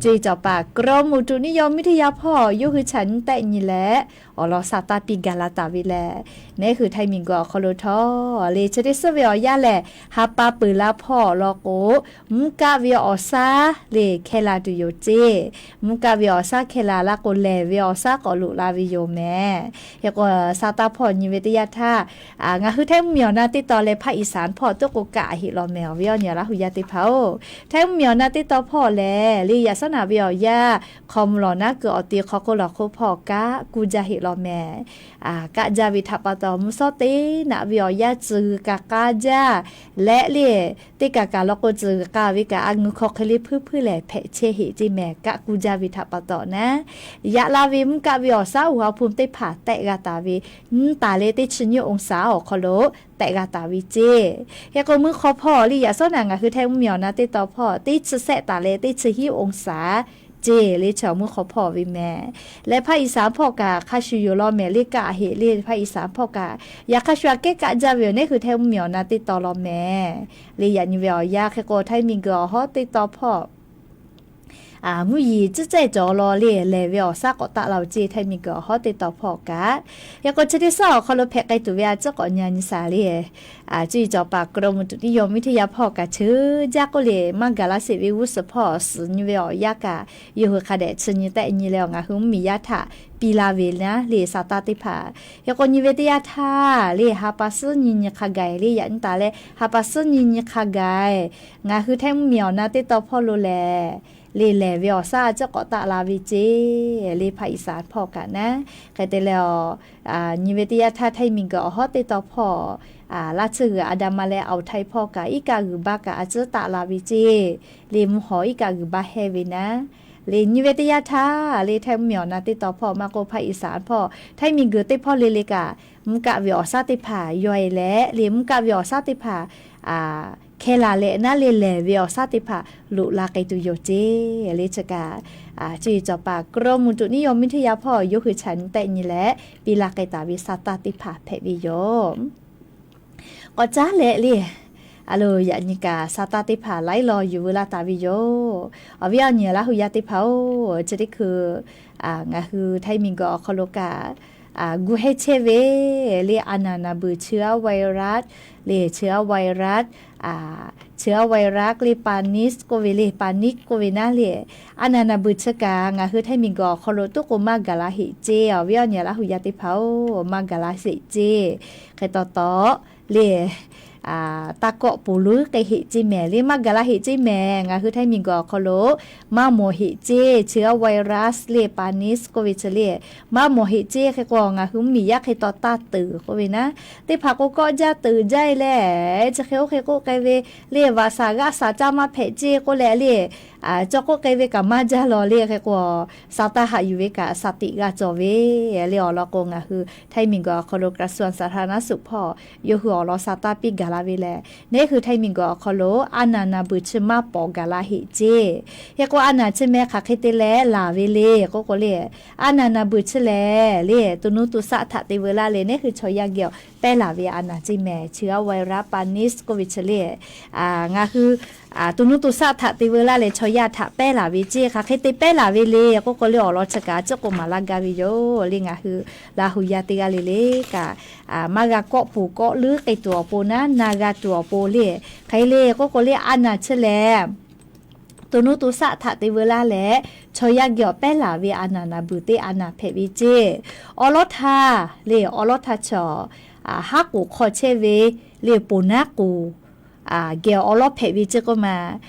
co-e cawˬ paˍ กรมอุตุนิยมวิทยา hpawˇ yawˇ hui chaꞈ nyi tehˆ nyi leh, awˬ lawn sa taˇ piˇ gaˬ la taˍ ve lehˬ, neˉ hui Htaiˇ miˬguiˬ awˬ hk'aw lo htawˇ le chi teˇ suhˉ ve awˬ yanˇ lehˬ, ha pa peuˬ la hpawˇ awˬ lawn k'o, mvuhˇ kaˆ ve awˬ shaˉ le hkeh la tuˬ yoˬ. ceˇ. Mvuhˇ kaˆ ve awˬ shaˉ hkeh laˬ la k'o, lehˬ ve awˬ shaˉ k'awꞈ loꞈ la ve yoˬ mehˍ. Hk'e k'o, sa taˇ hpawˇ nyi ve teˇ yanˇ htaˇ, ngaˬ hui Htaiˇ mvuhˇmiˬ awˬ na teˇ tawn leh ภาคอีสาน hpawˇ tuˉ k'o kaꞈ heˆ law mehˍ. Awˬ viˉ awˬ nyi Laˇ hu yaˇ teˇ hpaˍ-oˬ, Htaiˇ mvuhˇmiˬ awˬ na teˇ tawn hpawˇ lehˬ, le yaꞈ shawˉ naˍ ve awˬ yanˇ hk'aw mvuh lawˬ naˉ kuiˬ awˬ ti hk'aw hk'oˆ lawˬ hk'oˆ hpawˇ kaꞈ kuˇ jaˇ heˆ law mehˍ. Kaˆ jaˇ ve htaꞈ pa taw, mvuhˇ shawˉ teˇ naꞈ ve awˬ yanˇ tcuh g'uiˬ kaꞈ k'a jaˇ leh le, teˇ kaˬ kaˬ law k'o tcuh g'uiˬ k'a ve kaꞈ a ngeu hk'aw hk'e le hpuiˇ hpuiˇ lehˬ hpehꞈ chehˇ heˆ ceˇ mehˍ. Kaˆ kuˇ jaˇ ve htaꞈ pa taw naˉ, yaꞈ la ve mvuhˇ kaˆ ve awˬ shaˉ uiˍ ha hpu teˇ hpaˍ tehꞈ g'a taˍ ve, nyiˇ taˍ leh teˇ chi nyiˇ องศา awˬ hk'aw lo tehꞈ g'a taˍ ve ceˇ. Hk'e k'o, mvuhˇ hk'aw hpawˇ le yaꞈ shawˉ naˍ ngaˬ hui Htaiˇ mvuhˇmiˬ awˬ na teˇ tawn hpawˇ teˇ chi sehˆ taˍ leh teˇ chi hiˉ องศา ceˇ le. Chaw mvuhˇ hk'aw hpawˇ ve mehˍ. Leh ภาคอีสาน hpawˇ kaꞈ hk'a shuˍ yoˬ law mehˍ. Le kaˆ heˆ le ภาคอีสาน hpawˇ kaꞈ, yaꞈ hk'a shuˍ aꞈ kehˉ kaˆ jaˇ ve yoˬ. Neˇ hui Htaiˇ mvuhˇmiˬ awˬ na teˇ tawn law mehˍ. Le yaꞈ nyi ve awˬ yanˇ hk'e k'o, Htaiˇ miˬguiˬ awˬ hawˉ teˇ tawn hpawˇ mvuhˇ yiˍ ciˉ cehˇ cawˬ law le, lehˬ ve awˬ shaˉ k'awꞈ taˆ la-oˬ ceˇ. Htaiˇ miˬguiˬ awˬ hawˉ teˇ tawn hpawˇ kaꞈ, hk'e k'o chi teˇ shaˉ awˬ hk'aw lo hpehꞈ k'ai tuˬ ve a ciˉ k'awꞈ nyi nyi shaˍ le. Cuˇ yiˍ cawˬ paˍ กรมอุตุนิยมวิทยา hpawˇ kaꞈ cheuˬ jaˇ k'oˆ le, maˇ gaˬ la sheˍ ve g'uˇ suhˍ hpawˇ suhˍ nyi ve awˬ yanˇ kaꞈ, yawˇ hui hk'a dehꞈ chi nyi tehˆ nyi leh awˬ ngaˬ hui mvuhˇmiˬ yaˇ htaꞈ piˇ la ve naˉ le sa taˇ teˇ hpaˍ. Hk'e k'o nyi ve teˇ yanˇ htaˇ le ha pa suhˉ nyi nyi hk'a gaˬ le yaꞈ nyi taˍ leh ha pa suhˉ nyi nyi hk'a gaˬ, ngaˬ hui Htaiˇ mvuhˇmiˬ awˬ na teˇ tawn hpawˇ lo lehˬ, le lehˬ ve awˬ shaˉ a ciˉ k'awꞈ taˆ la ve ceˇ le ภาคอีสาน hpawˇ kaꞈ naˉ. Hk'e te leh, nyi ve teˇ yanˇ htaˇ Htaiˇ miˬguiˬ awˬ hawˉ teˇ tawn hpawˇ, laˇ tsuhˇ g'uiˬ a da ma leh awˬ Htaiˇ hpawˇ kaꞈ iˉ kaˆ g'uiˬ baˇ kaꞈ a ciˉ taˆ la ve ceˇ le mvuhˇ hawˬ iˉ kaˆ g'uiˬ baˇ hehnˇ ve naˉ. Le nyi ve teˇ yanˇ htaˇ le Htaiˇ mvuhˇmiˬ awˬ na teˇ tawn hpawˇ maˇ k'oˆ ภาคอีสาน hpawˇ Htaiˇ miˬguiˬ teˇ hpawˇ le le kaꞈ, mvuhˇ kaˆ ve awˬ shaˉ teˇ hpaˍ yawˇ e leh le mvuhˇ kaˆ ve awˬ shaˉ teˇ hpaˍ hkeh laˬ leh naˉ le lehˬ ve awˬ shaˉ teˇ hpaˍ loꞈ la k'ai tuˬ yoˬ ceˇ le chi kaꞈ, cuˇ yiˍ cawˬ paˍ กรมอุตุนิยมวิทยา hpawˇ yawˇ hui chaꞈ nyi tehˆ nyi leh piˇ la k'ai taˍ ve sa taˇ teˇ hpaˍ hpehꞈ ve yoˬ. K'awꞈ caˉ leh le, a lo yaꞈ nyi kaꞈ sa taˇ teˇ hpaˍ laiˉ law yuˬ veu laˇ taˍ ve yoˬ. Awˬ viˉ awˬ nyi Laˇ hu yaˇ teˇ hpaˍ-oˬ, chi teˇ hkui ngaˬ hui Htaiˇ miˬguiˬ awˬ hk'aw lo kaꞈ gu hehˇ chehˇ ve le a naˍ naˍ beuˬ เชื้อไวรัส le เชื้อไวรัส เชื้อไวรัส le ปานิส k'oˆ ve le ปานิส k'oˆ ve naˉ le, a naˍ naˍ beuˬ chi kaꞈ ngaˬ hui Htaiˇ miˬguiˬ awˬ hk'aw lo tuˉ k'o maˇ gaˬ la heˆ ceˇ. Awˬ viˉ awˬ nyi Laˇ hu yaˇ teˇ hpaˍ-oˬ, maˇ gaˬ la sheˍ ceˇ. Hk'e taw taw le, taˇ kawˆ poˬ luiˉ k'ai heˆ ceˇ mehˍ le, maˇ gaˬ la heˆ ceˇ mehˍ. Ngaˬ hui Htaiˇ miˬguiˬ awˬ hk'aw lo maˇ mawˬ heˆ ceˇ เชื้อไวรัส le ปานิส k'oˆ ve chi le, maˇ mawˬ heˆ ceˇ. Hk'e k'o ngaˬ hui mvuhˇmiˬ yaˇ hk'e taw taˇ tuˬ k'oˆ ve naˉ, teˇ hpaˍ k'o kawˆ jaˇ tuˬ jaˇ e leh, chi hk'e oˇ hk'e k'oˆ k'ai ve le, vaꞈ shaˍ g'aˆ shaˍ caˇ maˇ hpehꞈ ceˇ k'oˆ leh le, cawˬ k'oˆ k'ai ve kaꞈ maˇ jaˇ law le. Hk'e k'o, sa taˇ haꞈ yuˬ ve kaꞈ shaˍ tiꞈ g'a cawˬ ve le. Awˬ lawn k'o ngaˬ hui Htaiˇ miˬguiˬ awˬ hk'aw lo กระทรวงสาธารณสุข hpawˇ yawˇ hui awˬ lawn sa taˇ piˇ gaˬ la ve lehˬ, neˇ hui Htaiˇ miˬguiˬ awˬ hk'aw lo a naˍ naˍ beuˬ chi maˇ pawˍ gaˬ la heˆ ceˇ. Hk'e k'o a naˍ chi meh hk'aˬ hk'e te leh laˬ ve le k'oˆ k'o le, a naˍ naˍ beuˬ chi lehˬ le, to nuˇ to shaˆ htaꞈ te veu laˇ leh neˇ hui chaw yaˇ geh awˬ pehˉ laˬ ve a naˍ ceˇ mehˍ, เชื้อไวรัส ปานิส k'oˆ ve chi le. Ngaˬ hui to nuˇ to shaˆ htaꞈ te veu laˇ leh chaw yaˇ htaꞈ pehˉ laˬ ve ceˇ. Hk'aˬ hk'e te pehˉ laˬ ve le k'oˆ k'o le, awˬ lawn chi kaꞈ a ciˉ k'o maˍ laˇ gaˇ ve yoˬ le. Ngaˬ hui Laˇ hu yaˇ teˇ g'aˇ le le kaꞈ, maˇ g'a kawˆ poˬ kawˆ luiˉ k'ai tuˬ awˬ pon naˉ, na g'a tuˬ awˬ pon le, hk'e le k'oˆ k'o le a naˍ chi lehˬ to nuˇ to shaˆ htaꞈ te veu laˇ leh chaw yaˇ geh awˬ pehˉ laˬ ve a naˍ naˍ beuˬ teˇ a naˍ hpehꞈ ve ceˇ. Awˬ lawn htaˇ le, awˬ lawn htaˇ chaw haˉ k'oˍ hk'aw chehˇ ve le poˬ naˉ k'oˍ geh awˬ lawn hpehꞈ ve ceˇ k'oˆ ma.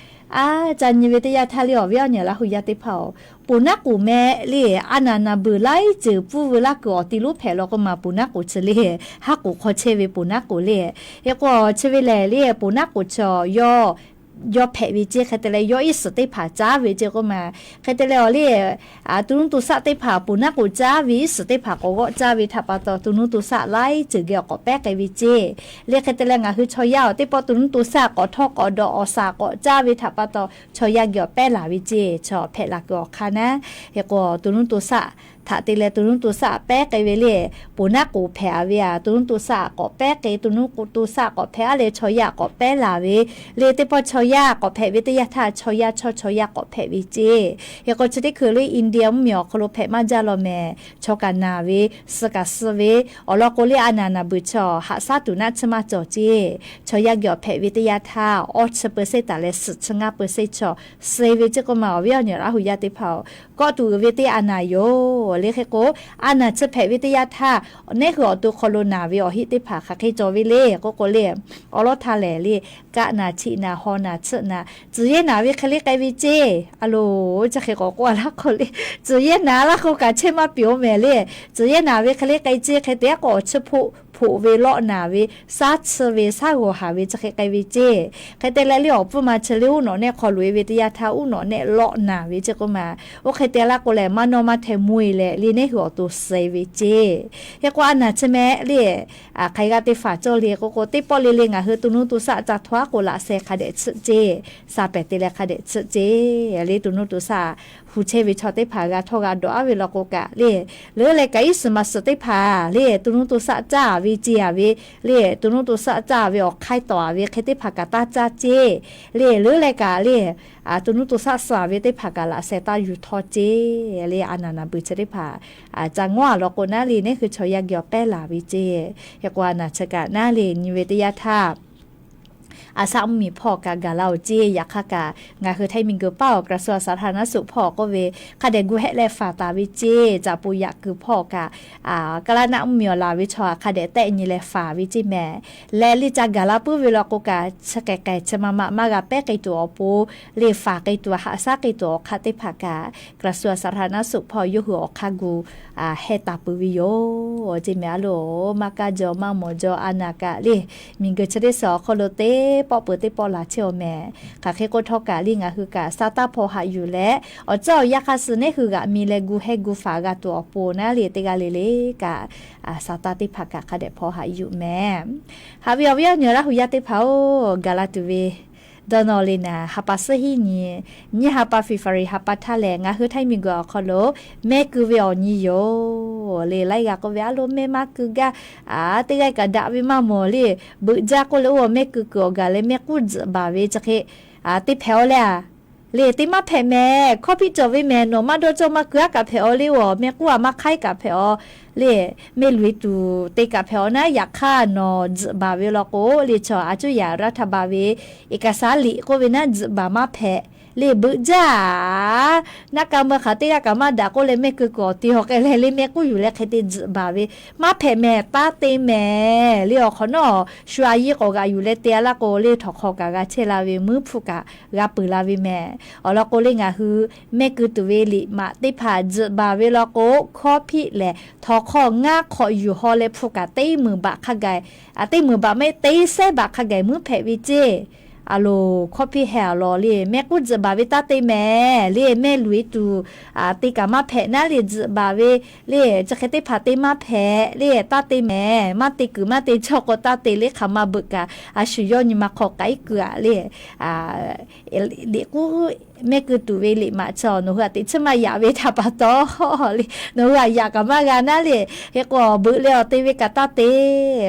A, ca nyi ve teˇ yanˇ htaˇ le awˬ viˉ awˬ nyi Laˇ hu yaˇ teˇ hpaˍ-oˬ, poˬ naˉ k'oˍ meh le a naˍ naˍ beuˬ laiˉ ceuˬ pfuhˇ veu laˇ kuiˬ awˬ ti lonˉ hpehꞈ law k'oˆ ma, poˬ naˉ k'oˍ chi le, haˉ k'oˍ hk'aw chehˇ ve poˬ naˉ k'oˍ le. Hk'e k'o chi ve lehˬ le poˬ naˉ k'oˍ chaw yawˇ hpehꞈ ve ceˇ. Hk'e te leh yawˇ iˉ suhˍ teˇ hpaˍ caˉ ve ceˇ k'oˆ ma. Hk'e te leh awˬ le to nuˇ to shaˆ teˇ hpaˍ poˬ naˉ k'oˍ caˉ ve iˉ suhˍ teˇ hpaˍ k'awꞈ g'awˆ caˇ ve htaꞈ pa taw to nuˇ to shaˆ laiˉ ceuˬ geh awˬ k'awꞈ pehˉ k'ai ve ceˇ. Le hk'e te leh ngaˬ hui chaw yaˇ awˬ teˇ pawˆ to nuˇ to shaˆ k'awꞈ htawˇ k'awꞈ dawꞈ awˬ shaˍ k'awꞈ caˇ ve htaꞈ pa taw chaw yaˇ geh awˬ pehˉ laˬ ve ceˇ. Chaw hpehꞈ laˬ kuiˬ awˬ hk'aˇ naˉ, hk'e k'o to nuˇ to shaˆ htaꞈ te leh to nuˇ to shaˆ pehˉ k'ai ve le, poˬ naˉ k'oˍ hpehꞈ ve a, to nuˇ to shaˆ k'awꞈ pehˉ k'ai, to nuˇ to shaˆ k'awꞈ hpehꞈ a leh chaw yaˇ k'awꞈ pehˉ laˬ ve le. Teˇ pawˆ chaw yaˇ k'awꞈ hpehꞈ ve teˇ yanˇ htaˇ, chaw yaˇ chawˇ chaw yaˇ k'awꞈ hpehꞈ ve ceˇ. Hk'e k'o chi teˇ hkui le India mvuhˇmiˬ awˬ hk'aw lo hpehꞈ maˇ jaˇ law mehˍ. Chaw kaꞈ naˬ ve, suh kaꞈ suh ve, awˬ lawn k'o le a naˬ naˬ beuˬ chi awˬ haꞈ shaˉ tuˬ naˆ tsuhˇ maˇ cawˬ ceˇ. Chaw yaˇ geh awˬ hpehꞈ ve teˇ yanˇ htaˇ, awˇ chi percent taˍ leh suhˍ chi ngaˇ percent chaw suh ve ceˇ k'oˆ ma awˬ viˉ awˬ nyi Laˇ hu yaˇ teˇ hpaˍ-oˬ, kawˆ tuˬ uiˍ ve teˇ a naˬ yoˬ le. Hk'e k'o, a naˬ chi hpehꞈ ve teˇ yanˇ htaˇ, neˉ hui awˬ to hk'aw lo naˬ ve awˬ heˆ teˇ hpaˍ hk'aˬ hk'e cawˬ ve le k'oˆ k'o le, awˉ lawˉ htaˇ lehˬ le, kaˆ naˬ chiˆ naˬ haw naˬ tsuhˆ naˬ tcuhˍ yehˇ naˬ ve hk'e le k'ai ve ceˇ. A loˬ, chi hk'e k'awꞈ k'oˆ a laˇ k'o le, tcuhˍ yehˇ naˬ laˇ k'o kaꞈ chehˇ maˇ peuˬ-oˬ mehˍ le. Tcuhˍ yehˇ naˬ ve hk'e le k'ai ceˇ. Hk'e te aˉ k'o awˬ chi hpoˆ hpoꞈ ve lawˆ naˬ ve, shaˉ tsuhˇ ve, shaˉ g'awˬ haˍ ve chi hk'e k'ai ve ceˇ. Hk'e te leh le awˬ pfuhˇ ma chi le uˉ nawꞈ nehˆ hk'aw loꞈ-e ve teˇ yanˇ htaˇ uˉ nawꞈ nehˆ lawˆ naˬ ve ceˇ k'oˆ ma. Oˇ hk'e te laˇ k'o lehˬ, maˇ nawˇ maˇ hteh mvuh-e leh le neˉ hui awˬ to suh ve ceˇ. Hk'e k'o a naˬ chi mehˍ le, hk'aˬ hk'e g'a te faˍ cawˇ le k'oˆ k'o, teˇ pawˆ le le ngaˬ hui to nuˇ to shaˆ ca htaw aˉ k'o laꞈ sheh hk'a dehꞈ tsuhˆ ceˇ. Sha pehˍ te leh hk'a dehꞈ tsuhˆ ceˇ. Le to nuˇ to shaˆ hu chehˇ ve chaw teˇ hpaˍ g'a htawˇ g'a dawꞈ aˉ ve law k'o kaꞈ le, leuˉ leh kaꞈ iˉ suhˍ maˍ suhˍ teˇ hpaˍ le to nuˇ to shaˆ caˇ ve ce-a ve, le to nuˇ to shaˆ caˇ ve awˬ hk'aiˇ tawˍ-a ve hk'e teˇ hpaˍ kaꞈ taˇ caˇ ceˇ. Le leuˉ leh kaꞈ le to nuˇ to shaˆ suh-a ve teˇ hpaˍ kaꞈ laꞈ sheh taˇ yuˬ htawˇ ceˇ. Le a naˬ naˬ beuˬ chi teˇ hpaˍ ca ngawˉ-a law k'o naˉ le neˉ hui chaw yaˇ geh awˬ pehˉ laˬ ve ceˇ. Hk'e k'o a naˬ chi kaꞈ naˉ le nyi ve teˇ yanˇ htaˇ, a shaˆ mvuhˇmiˬ hpawˇ kaꞈ gaˬ la-oˬ ceˇ. Yaꞈ hk'aˇ kaꞈ ngaˬ hui htaiˇ miˬguiˬ paˇ awˬ กระทรวงสาธารณสุข hpawˇ k'oˆ ve hk'a dehꞈ gu hehˆ leh faˍ taˍ ve ceˇ. Caꞈ pu yaꞈ kuiˬ hpawˇ kaꞈ, kaˇ laˇ naˆ mvuhˇmiˬ awˬ laˬ ve chaw htaꞈ hk'a dehꞈ tehˆ nyi leh faˍ ve ceˇ mehˍ. Leh le ca gaˬ la puiˉ ve law k'o kaꞈ, chi k'ehˬ k'ehˬ chi ma ma maˇ g'a pehˉ k'ai tuˬ awˬ pon, le faˍ k'ai tuˬ haꞈ shaˉ k'ai tuˬ awˬ hk'aˇ teˇ hpaˍ kaꞈ กระทรวงสาธารณสุข hpawˇ yawˇ hui awˬ hk'aˇ gu heh taˍ peuˬ ve yoˬ ceˇ mehˍ. A loˬ, maˇ kaˇ jaw maˇ mawˬ jaw a naˬ kaꞈ le, miˬguiˬ chi teˇ suhˍ awˬ hk'aw lo teˇ pawˆ peuˬ teˇ pawˆ laˬ chehˇ-oˬ mehˍ. Hk'aˬ hk'e k'o htawˇ kaꞈ le ngaˬ hui kaꞈ sa taˇ hpaw haꞈ yuˬ leh, awˬ ceuˬ awˬ yanˇ hk'a suh neˉ hui g'aꞈ mi leh gu heh gu faˍ g'a tuˬ awˬ pon naˉ le teˇ g'aˇ le le kaꞈ, sa taˇ teˇ hpaˍ kaꞈ hk'a dehꞈ hpaw haꞈ yuˬ mehˍ. Haꞈ ve awˬ viˉ awˬ nyi Laˇ hu yaˇ teˇ hpaˍ-oˬ, gaˬ la tuˬ ve dawˇ nawˬ le naˍ, ha pa suhˉ hiˉ nyi, nyiˇ ha pa February ha pa htaˇ lehˬ, ngaˬ hui htaiˇ miˬguiˬ awˬ hk'aw lo mehˆ keu ve awˬ nyi yoˬ le. Laiˉ g'aˇ k'oˆ ve, a loˬ, mehˆ maˇ keu gaˇ, a, teˇ g'aˇ kaꞈ daꞈ ve maˇ mawˬ le. Beuꞈ jaˇ k'oˆ leh oˇ awˬ mehˆ keu kuiˬ awˬ gaˬ leh mehˆ k'uˉ tzuhꞈ baˬ ve chi hk'e te hpehꞈ-aw le a. Le te maˇ hpehꞈ mehˍ, hkawˇ hpiˆ cawˬ ve mehˍ. Nawˬ maˇ dawˇ cawˇ maˇ keu aˉ kaꞈ hpehꞈ-aw le, oˇ awˬ mehˆ k'uˉ a maˇ hk'aiˉ kaꞈ hpehꞈ-aw le. Mehˆ luˬ-e tuˬ te kaꞈ hpehꞈ-aw naˉ. Yaꞈ hk'aˇ nawˬ tzuhꞈ baˬ ve law k'o le, chaw a cuˇ yaꞈ raˇ htaˇ ba ve เอกสาร liꞈ k'oˆ ve naˉ tzuhꞈ baˬ maˇ hpehꞈ le. Beuꞈ jaˇ, naˆ ka meuˇ hk'aˬ teˇ g'aˇ kaꞈ maˇ daꞈ k'oˆ leh mehˆ keu kuiˬ awˬ te-a k'ai leh le mehˆ k'uˉ yuˬ leh hk'e te tzuhꞈ baˬ ve maˇ hpehꞈ mehˍ, taˇ te mehˍ le. Awˬ hk'awꞈ nawˉ shu a yiˇ k'awꞈ g'aꞈ yuˬ leh te-a laˇ k'o le, htawnˍ hk'aw kaꞈ g'a chehˇ la ve, muiˉ hpfuhˇ kaꞈ g'a peuˬ la ve mehˍ. Awˬ lawn k'o le ngaˬ hui mehˆ keu tuˬ ve liꞈ maꞈ teˇ hpaˍ tzuhꞈ baˬ ve law k'o, hkawˇ hpiˆ lehˬ htawnˍ hk'aw ngaˇ hk'awꞈ yuˬ haw leh hpu kaꞈ teˇ meunˍ baꞈ hk'a gaˬ, teˇ meunˍ baꞈ maˇ heˆ, teˇ sehˉ baꞈ hk'a gaˬ muiˉ hpehꞈ ve ceˇ. A loˬ, hkawˇ hpiˆ heh awˬ lawn le mehˆ k'uˉ tzuhꞈ baˬ ve taˇ te mehˍ le. Mehˆ luˬ-e tuˬ te kaꞈ maˇ hpehꞈ naˉ le, tzuhꞈ baˬ ve le chi hk'e teˇ hpaˍ te maˇ hpehꞈ le, taˇ te mehˍ. Maˇ te kuiˬ maˇ te cawˇ k'o taˇ te le, hk'aˬ ma beuꞈ kaꞈ a shu yawˇ nyi ma hk'aw k'ai kuiˬ-a le. Liꞈ k'uˉ mehˆ keu tuˬ ve liꞈ maꞈ chi nawˬ hui htaꞈ teꞈ chiˉ maˇ yaꞈ ve htaꞈ pa taw le, nawˬ hui htaꞈ yaꞈ kaꞈ maˇ g'a naˉ le. Hk'e k'o beuꞈ leh awˬ te ve kaꞈ taˇ te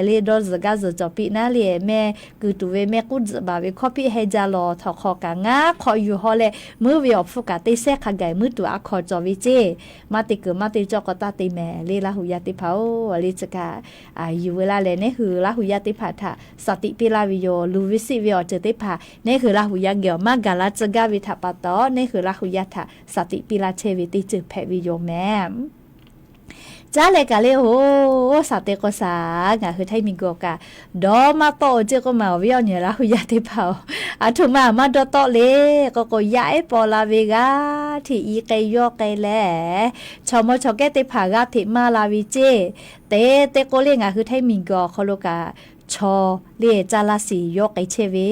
le, dawˇ zuhˬ gaˇ zuhˬ cawˬ piˇ naˉ le. Mehˆ keu tuˬ ve mehˆ k'uˉ tzuhꞈ baˬ ve hkawˇ hpiˆ heh jaˇ law, htawnˍ hk'aw kaꞈ ngaˇ hk'awꞈ yuˬ haw leh muiˉ ve awˬ hpfuhˇ kaꞈ teˇ sehˉ hk'a gaˬ muiˉ tuˬ a hk'aw cawˬ ve ceˇ. Maˇ te kuiˬ maˇ te cawˇ k'o taˇ te mehˍ le. Laˇ hu yaˇ teˇ hpaˍ-oˬ, le chi kaꞈ yuˬ veu laˇ leh neˉ hui Laˇ hu yaˇ teˇ hpaˍ htaꞈ shaˍ tiꞈ piˇ laˇ ve yoˬ. Luˬ ve siˆ ve awˬ ceuˬ teˇ hpaˍ neˉ hui Laˇ hu yaˇ geh awˬ maˇ gaˬ la tcuh gaˇ ve htaꞈ pa taw, neˉ hui Laˇ hu yaˇ htaꞈ shaˍ tiꞈ piˇ laˇ chehˇ ve teˇ ceuˬ hpehꞈ ve yoˬ mehˍ. Caˉ leh kaꞈ le, oˬ, shaˍ te k'o shaˍ, ngaˬ hui htaiˇ miˬguiˬ awˬ kaꞈ dawˇ maˇ tawˆ-oˬ ceˇ k'oˆ ma awˬ viˉ awˬ nyi Laˇ hu yaˇ teˇ hpaˍ-oˬ, aˬ htoꞈ ma maˇ dawˇ tawˆ le k'o k'o, yaˇ ehˉ paw la ve g'aˇ hteꞈ i k'ai yawˇ k'ai leh, chaw mawˇ chaw kehˉ teˇ hpaˍ g'aˇ hteꞈ maˇ la ve ceˇ. Te te k'o le ngaˬ hui htaiˇ miˬguiˬ awˬ hk'aw lo kaꞈ chaw le caˇ laˇ shiˍ yawˇ k'ai chehˇ ve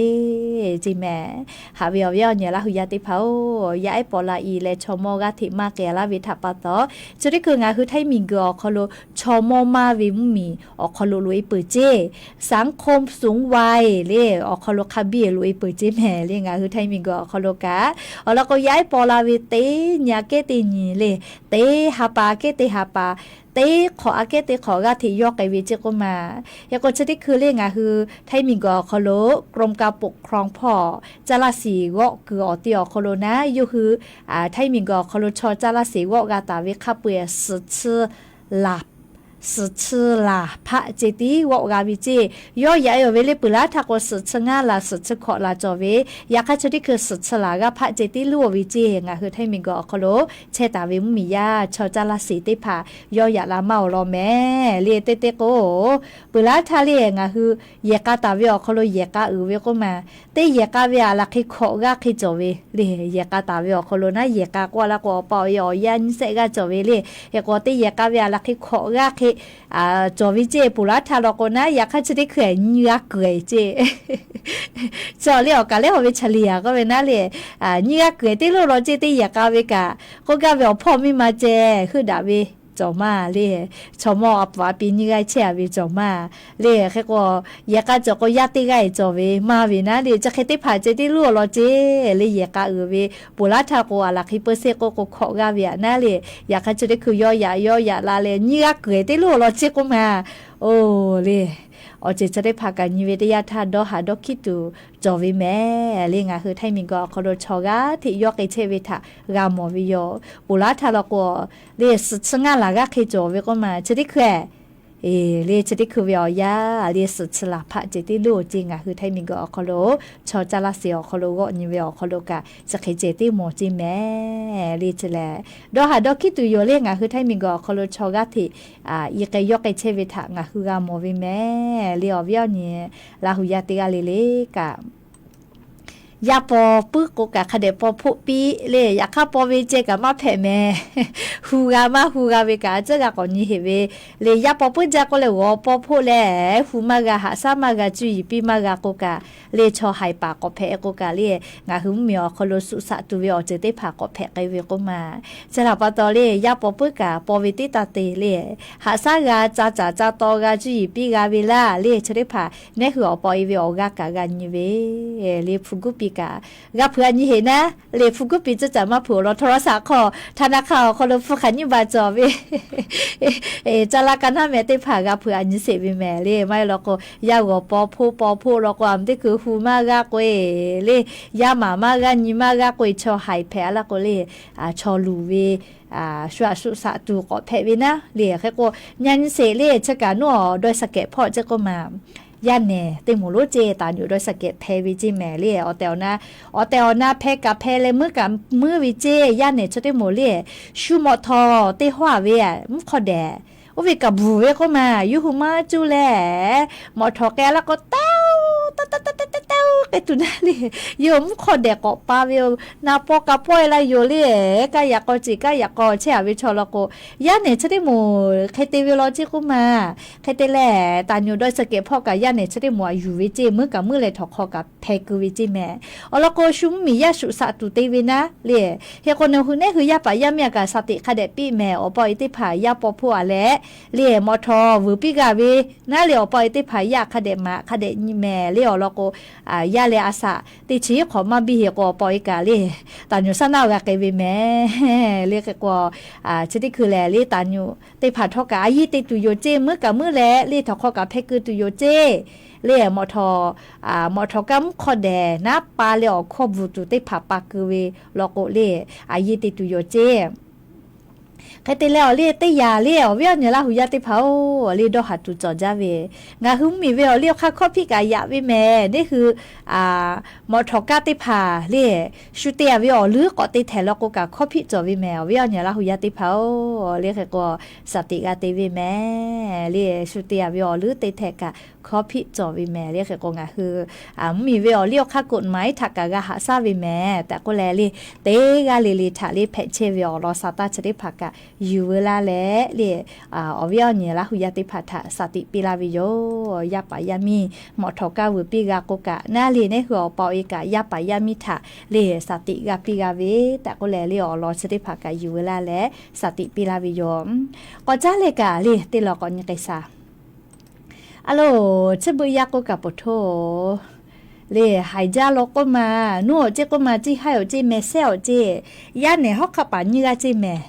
ceˇ mehˍ. Haꞈ ve awˬ viˉ awˬ nyi Laˇ hu yaˇ teˇ hpaˍ-oˬ, yaˇ ehˉ paw la i leh chaw mawˇ g'aˇ hteꞈ maˇ k'ai laˇ ve htaꞈ pa taw, chi teˇ hkui ngaˬ hui htaiˇ miˬguiˬ awˬ hk'aw lo chaw mawˇ maˇ ve mvuhˇmiˬ awˬ hk'aw lo loꞈ-e peuˬ ceˇ. สังคมสูงวัย le awˬ hk'aw lo hk'a biˇ loꞈ-e peuˬ ceˇ mehˍ le. Ngaˬ hui htaiˇ miˬguiˬ awˬ hk'aw lo kaꞈ awˬ lawn k'o yaˇ ehˉ paw la ve teˇ nyi aꞈ kehˉ teˇ nyi le, teˇ ha pa kehˉ teˇ ha pa teˇ hk'awꞈ aꞈ kehˉ teˇ hk'awꞈ g'aˇ hteꞈ yawˇ k'ai ve ceˇ k'oˆ ma. Hk'e k'o chi teˇ hkui le ngaˬ hui htaiˇ miˬguiˬ awˬ hk'aw lo กรมการปกครอง hpawˇ caˇ laˇ sheˍ g'awˆ kuiˬ awˬ te awˬ hk'aw lo naˉ, yawˇ hui htaiˇ miˬguiˬ awˬ hk'aw lo chaw caˇ laˇ sheˍ g'awˆ g'a taˍ ve hk'a peu-eˬ suhˍ chi laˬ suhˍ chi laˬ hpaˆ ceh tiˉ g'awˆ g'a ve ceˇ. Yawˇ yaꞈ ve awˬ ve le peuˬ laˉ htaˇ k'o suhˍ chi ngaˇ laˬ suhˍ chi hkawꞈ laˬ cawˬ ve, yaꞈ hk'aˇ chi teˇ hkui suhˍ chi laˬ g'aˇ hpaˆ ceh tiˉ luˇ ve ceˇ. Ngaˬ hui htaiˇ miˬguiˬ awˬ hk'aw lo chehˇ taˍ ve mvuhˇmiˬ yaˇ chaw caˇ laˇ sheˍ teˇ hpaˍ yawˇ yaꞈ la maˇ awˬ lawn mehˍ le. Teˇ teˇ k'o peuˬ laˉ htaˇ le ngaˬ hui yehˬ k'a taˍ ve awˬ hk'aw lo yehˬ k'a uiˍ ve k'oˆ ma, teˇ yehˬ k'a ve aꞈ laˬ hk'e hkawꞈ g'aˇ hk'e cawˬ ve le. Yehˬ k'a taˍ ve awˬ hk'aw lo naˉ yehˬ k'a k'oˆ laˇ k'o awˬ pa awˬ e awˬ yaˇ nyiˇ shehˆ g'aˇ cawˬ ve le. Hk'e k'o teˇ yehˬ k'a ve aꞈ laˬ hk'e hkawꞈ g'aˇ hk'e cawˬ ve ceˇ. Peuˬ laˉ htaˇ law k'o naˉ yaꞈ hk'aˇ chi teˇ hkui nyiˇ g'aˇ kuiˬ ceˇ. Chi awˬ le awˬ kaˍ lehˉ haw ve chaˬ liꞈ aꞈ k'oˆ ve naˉ le, nyiˇ g'aˇ kuiˬ teˇ loˇ law ceˇ. Teˇ yehˬ k'a ve kaꞈ k'oˆ gaˇ ve awˬ hpawˇ miˇ ma ceh heuˆ daꞈ ve cawˬ maˇ le. Chaw mawˇ a puˍ a pi nyiˇ g'aˇ chehˇ a ve cawˬ maˇ le. Hk'e k'o yehˬ k'a cawˬ k'o yaˇ teˇ g'aˇ e cawˬ ve maˇ ve naˉ le. Chi hk'e teˇ hpaˍ ceh tiˉ loˇ law ceˇ le. Yehˬ k'a uiˍ ve peuˬ laˉ htaˇ k'o aꞈ laˬ hk'e peu seˇ k'oˆ k'o hkawꞈ g'aˇ ve aꞈ naˉ le. Yaꞈ hk'aˇ chi teˇ hkui yawˇ yaꞈ yawˇ yaꞈ la leh nyiˇ g'aˇ kuiˬ teˇ loˇ law ceˇ k'oˆ ma. Oˬ le, awˬ ceuˬ chi teˇ hpaˍ kaꞈ nyi ve teˇ yanˇ htaˇ dawˇ haˍ dawˇ hkiˉ tuˬ cawˬ ve mehˍ le. Ngaˬ hui htaiˇ miˬguiˬ awˬ hk'aw lo chaw g'aˇ hteꞈ yawˇ k'ai chehˇ ve htaꞈ g'a mawˬ ve yoˬ. Peuˬ laˉ htaˇ law k'o le suhˍ chi ngaˇ laˬ g'aˇ hk'e cawˬ ve k'oˆ ma. Chi teˇ hkui le chi teˇ hkui ve awˬ yanˇ le suhˍ chi laˬ hpaˆ ceh tiˉ loˇ ceˇ. Ngaˬ hui htaiˇ miˬguiˬ awˬ hk'aw lo chaw caˇ laˇ sheˍ awˬ hk'aw lo g'awˆ nyi ve awˬ hk'aw lo kaꞈ chi hk'e ceh tiˉ mawˬ ceˇ mehˍ le. Chi lehˬ dawˇ haˍ dawˇ hkiˉ tuˬ yoˬ le. Ngaˬ hui htaiˇ miˬguiˬ awˬ hk'aw lo chaw g'aˇ hteꞈ i k'ai yawˇ k'ai chehˇ ve htaꞈ ngaˬ hui g'a mawˬ ve mehˍ le. Awˬ viˉ awˬ nyi Laˇ hu yaˇ teˇ g'aˇ le le kaꞈ yaˇ paw puiˉ k'o kaꞈ hk'a dehꞈ paw hpoˆ piˇ le. Yaꞈ hk'aˇ paw ve ceh kaꞈ maˇ hpehꞈ mehˍ. Hu g'a maˇ hu g'a ve kaꞈ a tcuhˉ g'a k'awꞈ nyi heˍ ve le. Yaˇ paw puiˉ jaˇ k'oˆ leh g'awˬ paw hpoˆ leh hu maˇ g'a, haꞈ shaˉ maˇ g'a, cuˇ yiˍ piˇ maˇ g'a k'o kaꞈ le chaw haiˬ paˍ k'awꞈ hpehꞈ k'o kaꞈ le ngaˬ hui mvuhˇmiˬ awˬ hk'aw lo suh shaꞈ tuˬ ve awˬ ceuˬ teˇ hpaˍ k'awꞈ hpehꞈ k'ai ve k'oˆ ma. Chi htaꞈ pa taw le yaˇ paw puiˉ kaꞈ paw ve teˇ taˇ te le haꞈ shaˉ g'a, ca caˍ ca taw g'a, cuˇ yiˍ piˇ g'a ve laˇ le. Chi teˇ hpaˍ nehˉ hui awˬ pa awˬ e ve awˬ g'aˇ kaꞈ g'a nyi ve le. Hpu guˉ piˇ kaꞈ g'a hpeuꞈ a nyi heˍ naˉ le. Hpu guˉ piˇ tcuhˉ caꞈ maˇ hpeuꞈ awˬ lawn htaˇ rawˇ shaꞈ hk'aw htaˇ naˆ hk'aˇ awˬ hk'aw lo hpu hk'aˬ nyiˇ ba cawˬ ve ca la ka naˉ meh teˇ hpaˍ g'a hpeuꞈ a nyi sheˍ ve mehˍ le. Maˇ heˆ law k'o yaˇ g'awˬ paw hpoˆ paw hpoˆ law k'o a muˍ teˇ hkui hu maˇ g'aˇ k'o e le, yaˇ maˍ maˇ g'aˇ nyi maˇ g'aˇ k'o e chaw haiˬ hpehꞈ a laˇ k'o le chaw luˬ ve shu aꞈ shu shaꞈ tuˬ k'awꞈ hpehꞈ ve naˉ le. Hk'e k'o nyi nyi sheˍ le chi kaꞈ nuˉ awˬ dawˇ shaˍ kehꞈ hpawˇ ceˇ k'oˆ ma. Yaˇ nehˬ teˇ moˍ lonˉ ceˇ taˍ nyoˍ dawˇ shaˍ kehꞈ hpehꞈ ve ceˇ mehˍ le. Awˬ tehˬ awˬ na, awˬ tehˬ awˬ na hpehꞈ kaꞈ hpehꞈ leh meuˉ kaꞈ meuˉ ve ceˇ. Yaˇ nehˬ chi teˇ moˍ le shu mawꞈ htawˍ teˇ hawˉ a ve mvuhˇ hk'aw dehꞈ oˇ ve kaꞈ bvuhˬ ve k'oˆ ma. Yawˇ hui maˇ cuˇ leh mawꞈ htawˍ k'ai a laˇ k'o taˇ taˇ taˇ taˇ taˇ k'ai tuˬ naˉ le. Yawˇ mvuhˇ hk'aw dehꞈ k'awꞈ pa ve yoˬ. Na paw ka pawehˇ la yoˬ le. Kaˇ yaꞈ k'aw ceˬ kaˇ yaꞈ k'aw chehˇ a ve chaw law k'o yaˇ nehˬ chi teˇ moˍ hk'e te ve law ceˇ k'oˆ ma. Hk'e te leh taˍ nyoˍ dawˇ shaˍ kehꞈ hpawˇ kaꞈ yaˇ nehˬ chi teˇ moˍ aꞈ yuˬ ve ceˇ. Meuˉ kaꞈ meuˉ leh htawnˍ hk'aw kaꞈ hpehꞈ keu ve ceˇ mehˍ. Awˬ lawn k'o shu mvuhˇmiˬ yaˇ shu shaꞈ tuˬ te ve naˉ le. Hk'e k'o nawˬ hui nehˉ hui yaˇ paˍ yaˇ miˇ a kaꞈ shaˍ tiꞈ hk'a dehꞈ piˇ mehˍ. Awˬ pa awˬ e teˇ hpaˍ yaˇ paw hpoˆ a leh le mawꞈ htawˍ vuiˬ piˇ g'a ve naˉ le. Awˬ pa awˬ e teˇ hpaˍ yaˇ hk'a dehꞈ maꞈ hk'a dehꞈ nyi mehˍ le. Awˬ lawn k'o yaˇ leh a shaꞈ teˇ chi hk'awꞈ maˇ biˇ heˍ k'o awˬ pa awˬ e kaꞈ le taˍ nyoˍ shaˉ naˆ g'a k'ai ve mehˍ le. Hk'e k'o chi teˇ hkui lehˬ le taˍ nyoˍ teˇ hpaˍ htawˇ kaꞈ a yiˇ te tuˬ yoˬ ceˇ. Meuˉ kaꞈ meuˉ leh le htawnˍ hk'aw kaꞈ hpehꞈ keu tuˬ yoˬ ceˇ. Le mawꞈ htawˍ, mawꞈ htawˍ kaˇ mvuhˇ hk'aw dehꞈ naˉ pa leh awˬ hkawˇ bvuhˬ tuˬ teˇ hpaˍ pa keu ve law k'o le a yiˇ te tuˬ yoˬ ceˇ. Hk'e te leh awˬ le teˇ yanˇ le awˬ viˉ awˬ nyi Laˇ hu yaˇ teˇ hpaˍ-oˬ, awˬ le dawˇ haˍ tuˬ cawˬ jaˇ ve, ngaˬ hui mvuhˇmiˬ ve awˬ liˇ awˬ hk'aˇ hkawˇ hpiˆ kaꞈ yaꞈ ve mehˍ. Neˇ hui mawꞈ htawˍ kaˇ teˇ hpaˍ le shu te a ve awˬ leuˉ k'awꞈ te htehꞈ law k'o kaꞈ hkawˇ hpiˆ cawˬ ve mehˍ. Awˬ viˉ awˬ nyi Laˇ hu yaˇ teˇ hpaˍ-oˬ, le hk'e k'o shaˍ tiꞈ g'a te ve mehˍ. Le shu te a ve awˬ leuˉ te htehꞈ kaꞈ hkawˇ hpiˆ cawˬ ve mehˍ. Le hk'e k'o ngaˬ hui mvuhˇmiˬ ve awˬ liˇ awˬ hk'aˇ กฎหมาย htaꞈ kaꞈ g'a haꞈ shaˉ ve mehˍ tehꞈ k'oˆ leh le, teˇ g'aˇ le le htaꞈ le hpehꞈ chehˇ ve awˬ lawn sa taˇ chi teˇ hpaˍ kaꞈ yuˬ veu laˇ leh le, awˬ viˉ awˬ nyi Laˇ hu yaˇ teˇ hpaˍ htaꞈ shaˍ tiꞈ piˇ laˇ ve yoˬ. Yaˇ paˍ yaˇ miˇ mawꞈ htawˍ kaˇ vuiˬ piˇ g'a k'o kaꞈ naˉ le, neˇ hui awˬ pa awˬ e kaꞈ yaˇ paˍ yaˇ miˇ htaꞈ le shaˍ tiꞈ g'a piˇ g'a ve tehꞈ k'oˆ leh le, awˬ lawn chi teˇ hpaˍ kaꞈ yuˬ veu laˇ leh shaˍ tiꞈ piˇ laˇ ve yoˬ. K'awꞈ caˉ leh kaꞈ le teˇ law k'awꞈ nyi k'ai shaˍ. A loˬ, chi beuꞈ yaˇ k'oˆ kaꞈ poˬ htoˇ le, haiˬ jaˇ law k'oˆ ma, nuˇ awˬ ceˇ k'oˆ ma, ciˇ haiˇ awˬ ceˇ, meh sehˉ awˬ ceˇ, yaˇ nehˬ hawˉ hk'aˆ paˍ nyiˇ g'aˇ ceˇ mehˍ.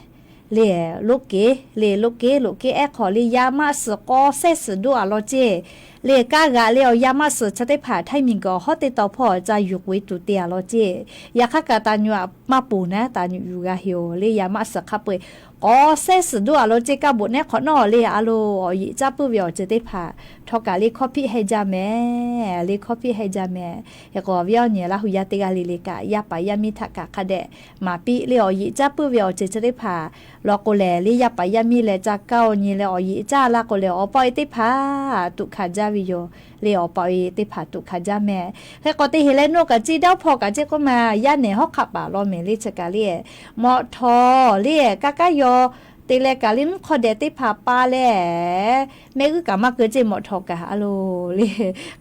le, loˆ keˉ le, loˆ keˉ loꞈ keˉ ehˉ hk'aw le yaˇ maˆ suhˍ k'aw sehˉ suhˍ doˆ a law ceˇ. Le kaˇ g'aꞈ le awˬ yaˇ maˇ suhˍ chi teˇ hpaˍ htaiˇ miˬ guiˬ awˬ hawˉ teˇ taw hpawˇ ca yuˬ k'oꞈ e tuˬ te a law ceˇ. Yaꞈ hk'aˇ kaꞈ taˍ nyuꞈ maˇ ponˬ naˉ, taˍ nyuꞈ yuˬ g'a heˍ oˬ. Le yaˇ maˆ suhˍ hk'a peu-eˬ k'aw sehˉ suhˍ doˆ a law ceˇ. Kaˇ boꞈ nehˉ hk'awꞈ nawˉ le a lo awˬ yeꞈ caˇ puiˉ ve awˬ ceuˬ teˇ hpaˍ htawˇ kaꞈ le hkawˇ hpiˆ heh jaˇ mehˍ. Le hkawˇ hpiˆ heh jaˇ mehˍ. Hk'e k'o awˬ viˉ awˬ nyi Laˇ hu yaˇ teˇ g'aˇ le le kaꞈ yaˇ paˍ yaˇ miˇ htaꞈ kaꞈ hk'a dehꞈ maˍ piˇ le awˬ yeꞈ caˇ puiˉ ve awˬ ceuˬ chi teˇ hpaˍ law k'o lehˬ, le yaˇ paˍ yaˇ miˇ leh ca kaˇ awˬ nyi leh awˬ yeꞈ caˇ laˇ k'o lehˬ, awˬ pa awˬ e teˇ hpaˍ tuꞈ hkanˍ jaˇ ve yoˬ. Le awˬ pa awˬ e teˇ hpaˍ tuꞈ hkanˍ jaˇ mehˍ. Hk'e k'o teˇ heˍ leh nawˬ kaꞈ ceˇ dawˇ hpawˇ kaꞈ ceˇ k'oˆ ma yaˇ nehˬ hawˉ hk'aˆ paˍ law mehˍ le chi kaꞈ le, mawꞈ htawˍ le kaˇ kaˇ yaw te leh kaꞈ le mvuhˇ hk'aw dehꞈ teˇ hpaˍ pa leh mehˆ g'uˇ kaꞈ maˇ keu ceˇ mawꞈ htawˍ kaꞈ a lo le.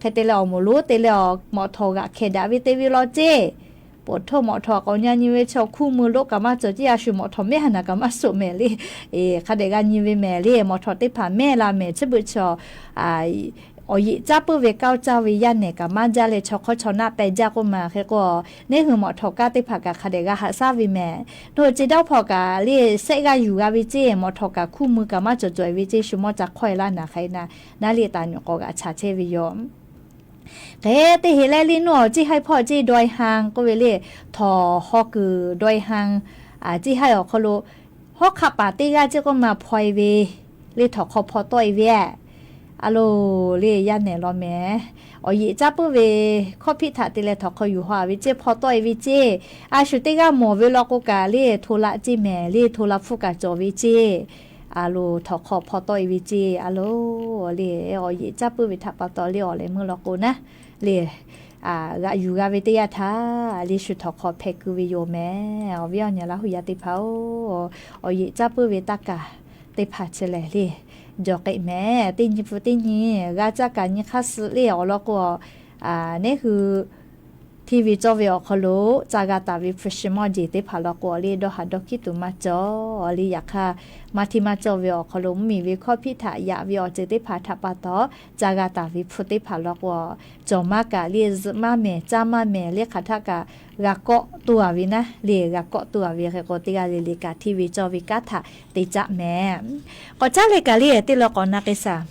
Hk'e te leh awˬ moˍ lonˉ te leh awˬ mawꞈ htawˍ g'aꞈ hkeh daꞈ ve te ve law ceˇ. Poˬ htoˇ mawꞈ htawˍ k'awꞈ nyi nyi ve chaw hkuˇ mui loˆ kaꞈ maˇ cawˬ ceˇ, a shu mawꞈ htawˍ mehˆ ha naˬ kaꞈ maˇ suꞈ mehˍ le. Hk'a dehꞈ g'a nyi ve mehˍ le, mawꞈ htawˍ teˇ hpaˍ mehˆ la mehˍ chi beuꞈ chaw awˬ yeꞈ caˇ puiˉ ve kaˇ caˇ ve yaˇ nehˬ kaꞈ maˇ jaˇ leh chaw hk'awˇ chaw naˆ peh jaˇ k'oˆ ma. Hk'e k'o neˇ hui mawꞈ htawˍ kaˇ teˇ hpaˍ kaꞈ hk'a dehꞈ g'a haꞈ shaˉ ve mehˍ. Nawˬ ceˇ dawˇ hpawˇ kaꞈ le sehˆ g'aˇ yuˬ g'a ve ceˇ, mawꞈ htawˍ kaꞈ hkuˇ mui kaꞈ maˇ cawˬ cawˬ e ve ceˇ, shu mawˇ ca hk'awˇ e laˇ naˍ hk'e naˍ, naˉ le taˍ nyuꞈ k'awꞈ g'aꞈ chaˍ chehˇ ve yoˬ. Hk'e teˇ heˍ leh le nawˬ ceˇ haiˇ hpawˇ ceˇ dawˇ e haˍ k'oˆ ve le, htawnˍ haw kuiˬ dawˇ e haˍ, ceˇ haiˇ awˬ hk'aw lo hawˉ hk'aˆ paˍ teˇ g'aˇ ceˇ k'oˆ ma hpaw e ve le htawnˍ hk'aw hpaw tawˆ e ve a lo le yaˇ nehˬ law mehˍ. Awˬ yeꞈ caˇ puiˉ ve hkawˇ hpiˆ htaꞈ te leh htawnˍ hk'aw yuˬ haw a ve ceˇ hpaw tawˆ e ve ceˇ. A shu teˇ g'aˇ mawˬ ve law k'o kaꞈ le hto la ceˇ mehˍ le hto la hpfuhˇ kaꞈ cawˬ ve ceˇ. A lo htawnˍ hk'aw hpaw tawˆ e ve ceˇ a lo le awˬ yeꞈ caˇ puiˉ ve htaꞈ pa taw le awˬ lehˬ meuˇ law k'o naˉ le g'aꞈ yuˬ g'a ve teˇ yanˇ htaˇ le shu htawnˍ hk'aw hpeh keu ve yoˬ mehˍ. Awˬ viˉ awˬ nyi Laˇ hu yaˇ teˇ hpaˍ-oˬ, awˬ yeꞈ caˇ puiˉ ve taˇ kaˍ teˇ hpaˍ chi lehˬ le jawˬ k'ai mehˍ. Teˇ nyi hpu teˇ nyi g'a caˇ kaꞈ nyi hk'aˇ suh le awˬ lawn k'o, neˇ hui hteˇ ve cawˇ ve awˬ hk'aw lo ca g'a taˍ ve hpu shi mawˇ jeˬ teˇ hpaˍ law k'o le dawˇ haˍ dawˇ hkiˉ tuˬ maˇ cawˬ le. Yaꞈ hk'aˇ maˇ hteˇ maˇ cawˇ ve awˬ hk'aw lo mvuhˇmiˬ ve hkawˇ hpiˆ htaꞈ yaꞈ ve awˬ ceuˬ teˇ hpaˍ htaꞈ pa taw ca g'a taˍ ve hpu teˇ hpaˍ law k'o, cawˬ maˇ kaꞈ le zuhꞈ maˇ mehˍ caˇ maˇ mehˍ le hk'aˬ htaˆ kaꞈ g'a kawˆ tuˬ a ve naˉ le g'a kawˆ tuˬ a ve. Hk'e k'o teˇ g'aˇ le le kaꞈ hteˇ ve cawˇ ve kanˉ htaꞈ te caˆ mehˍ. K'awꞈ caˉ leh kaꞈ le teˇ law k'awꞈ na k'ai shaˍ.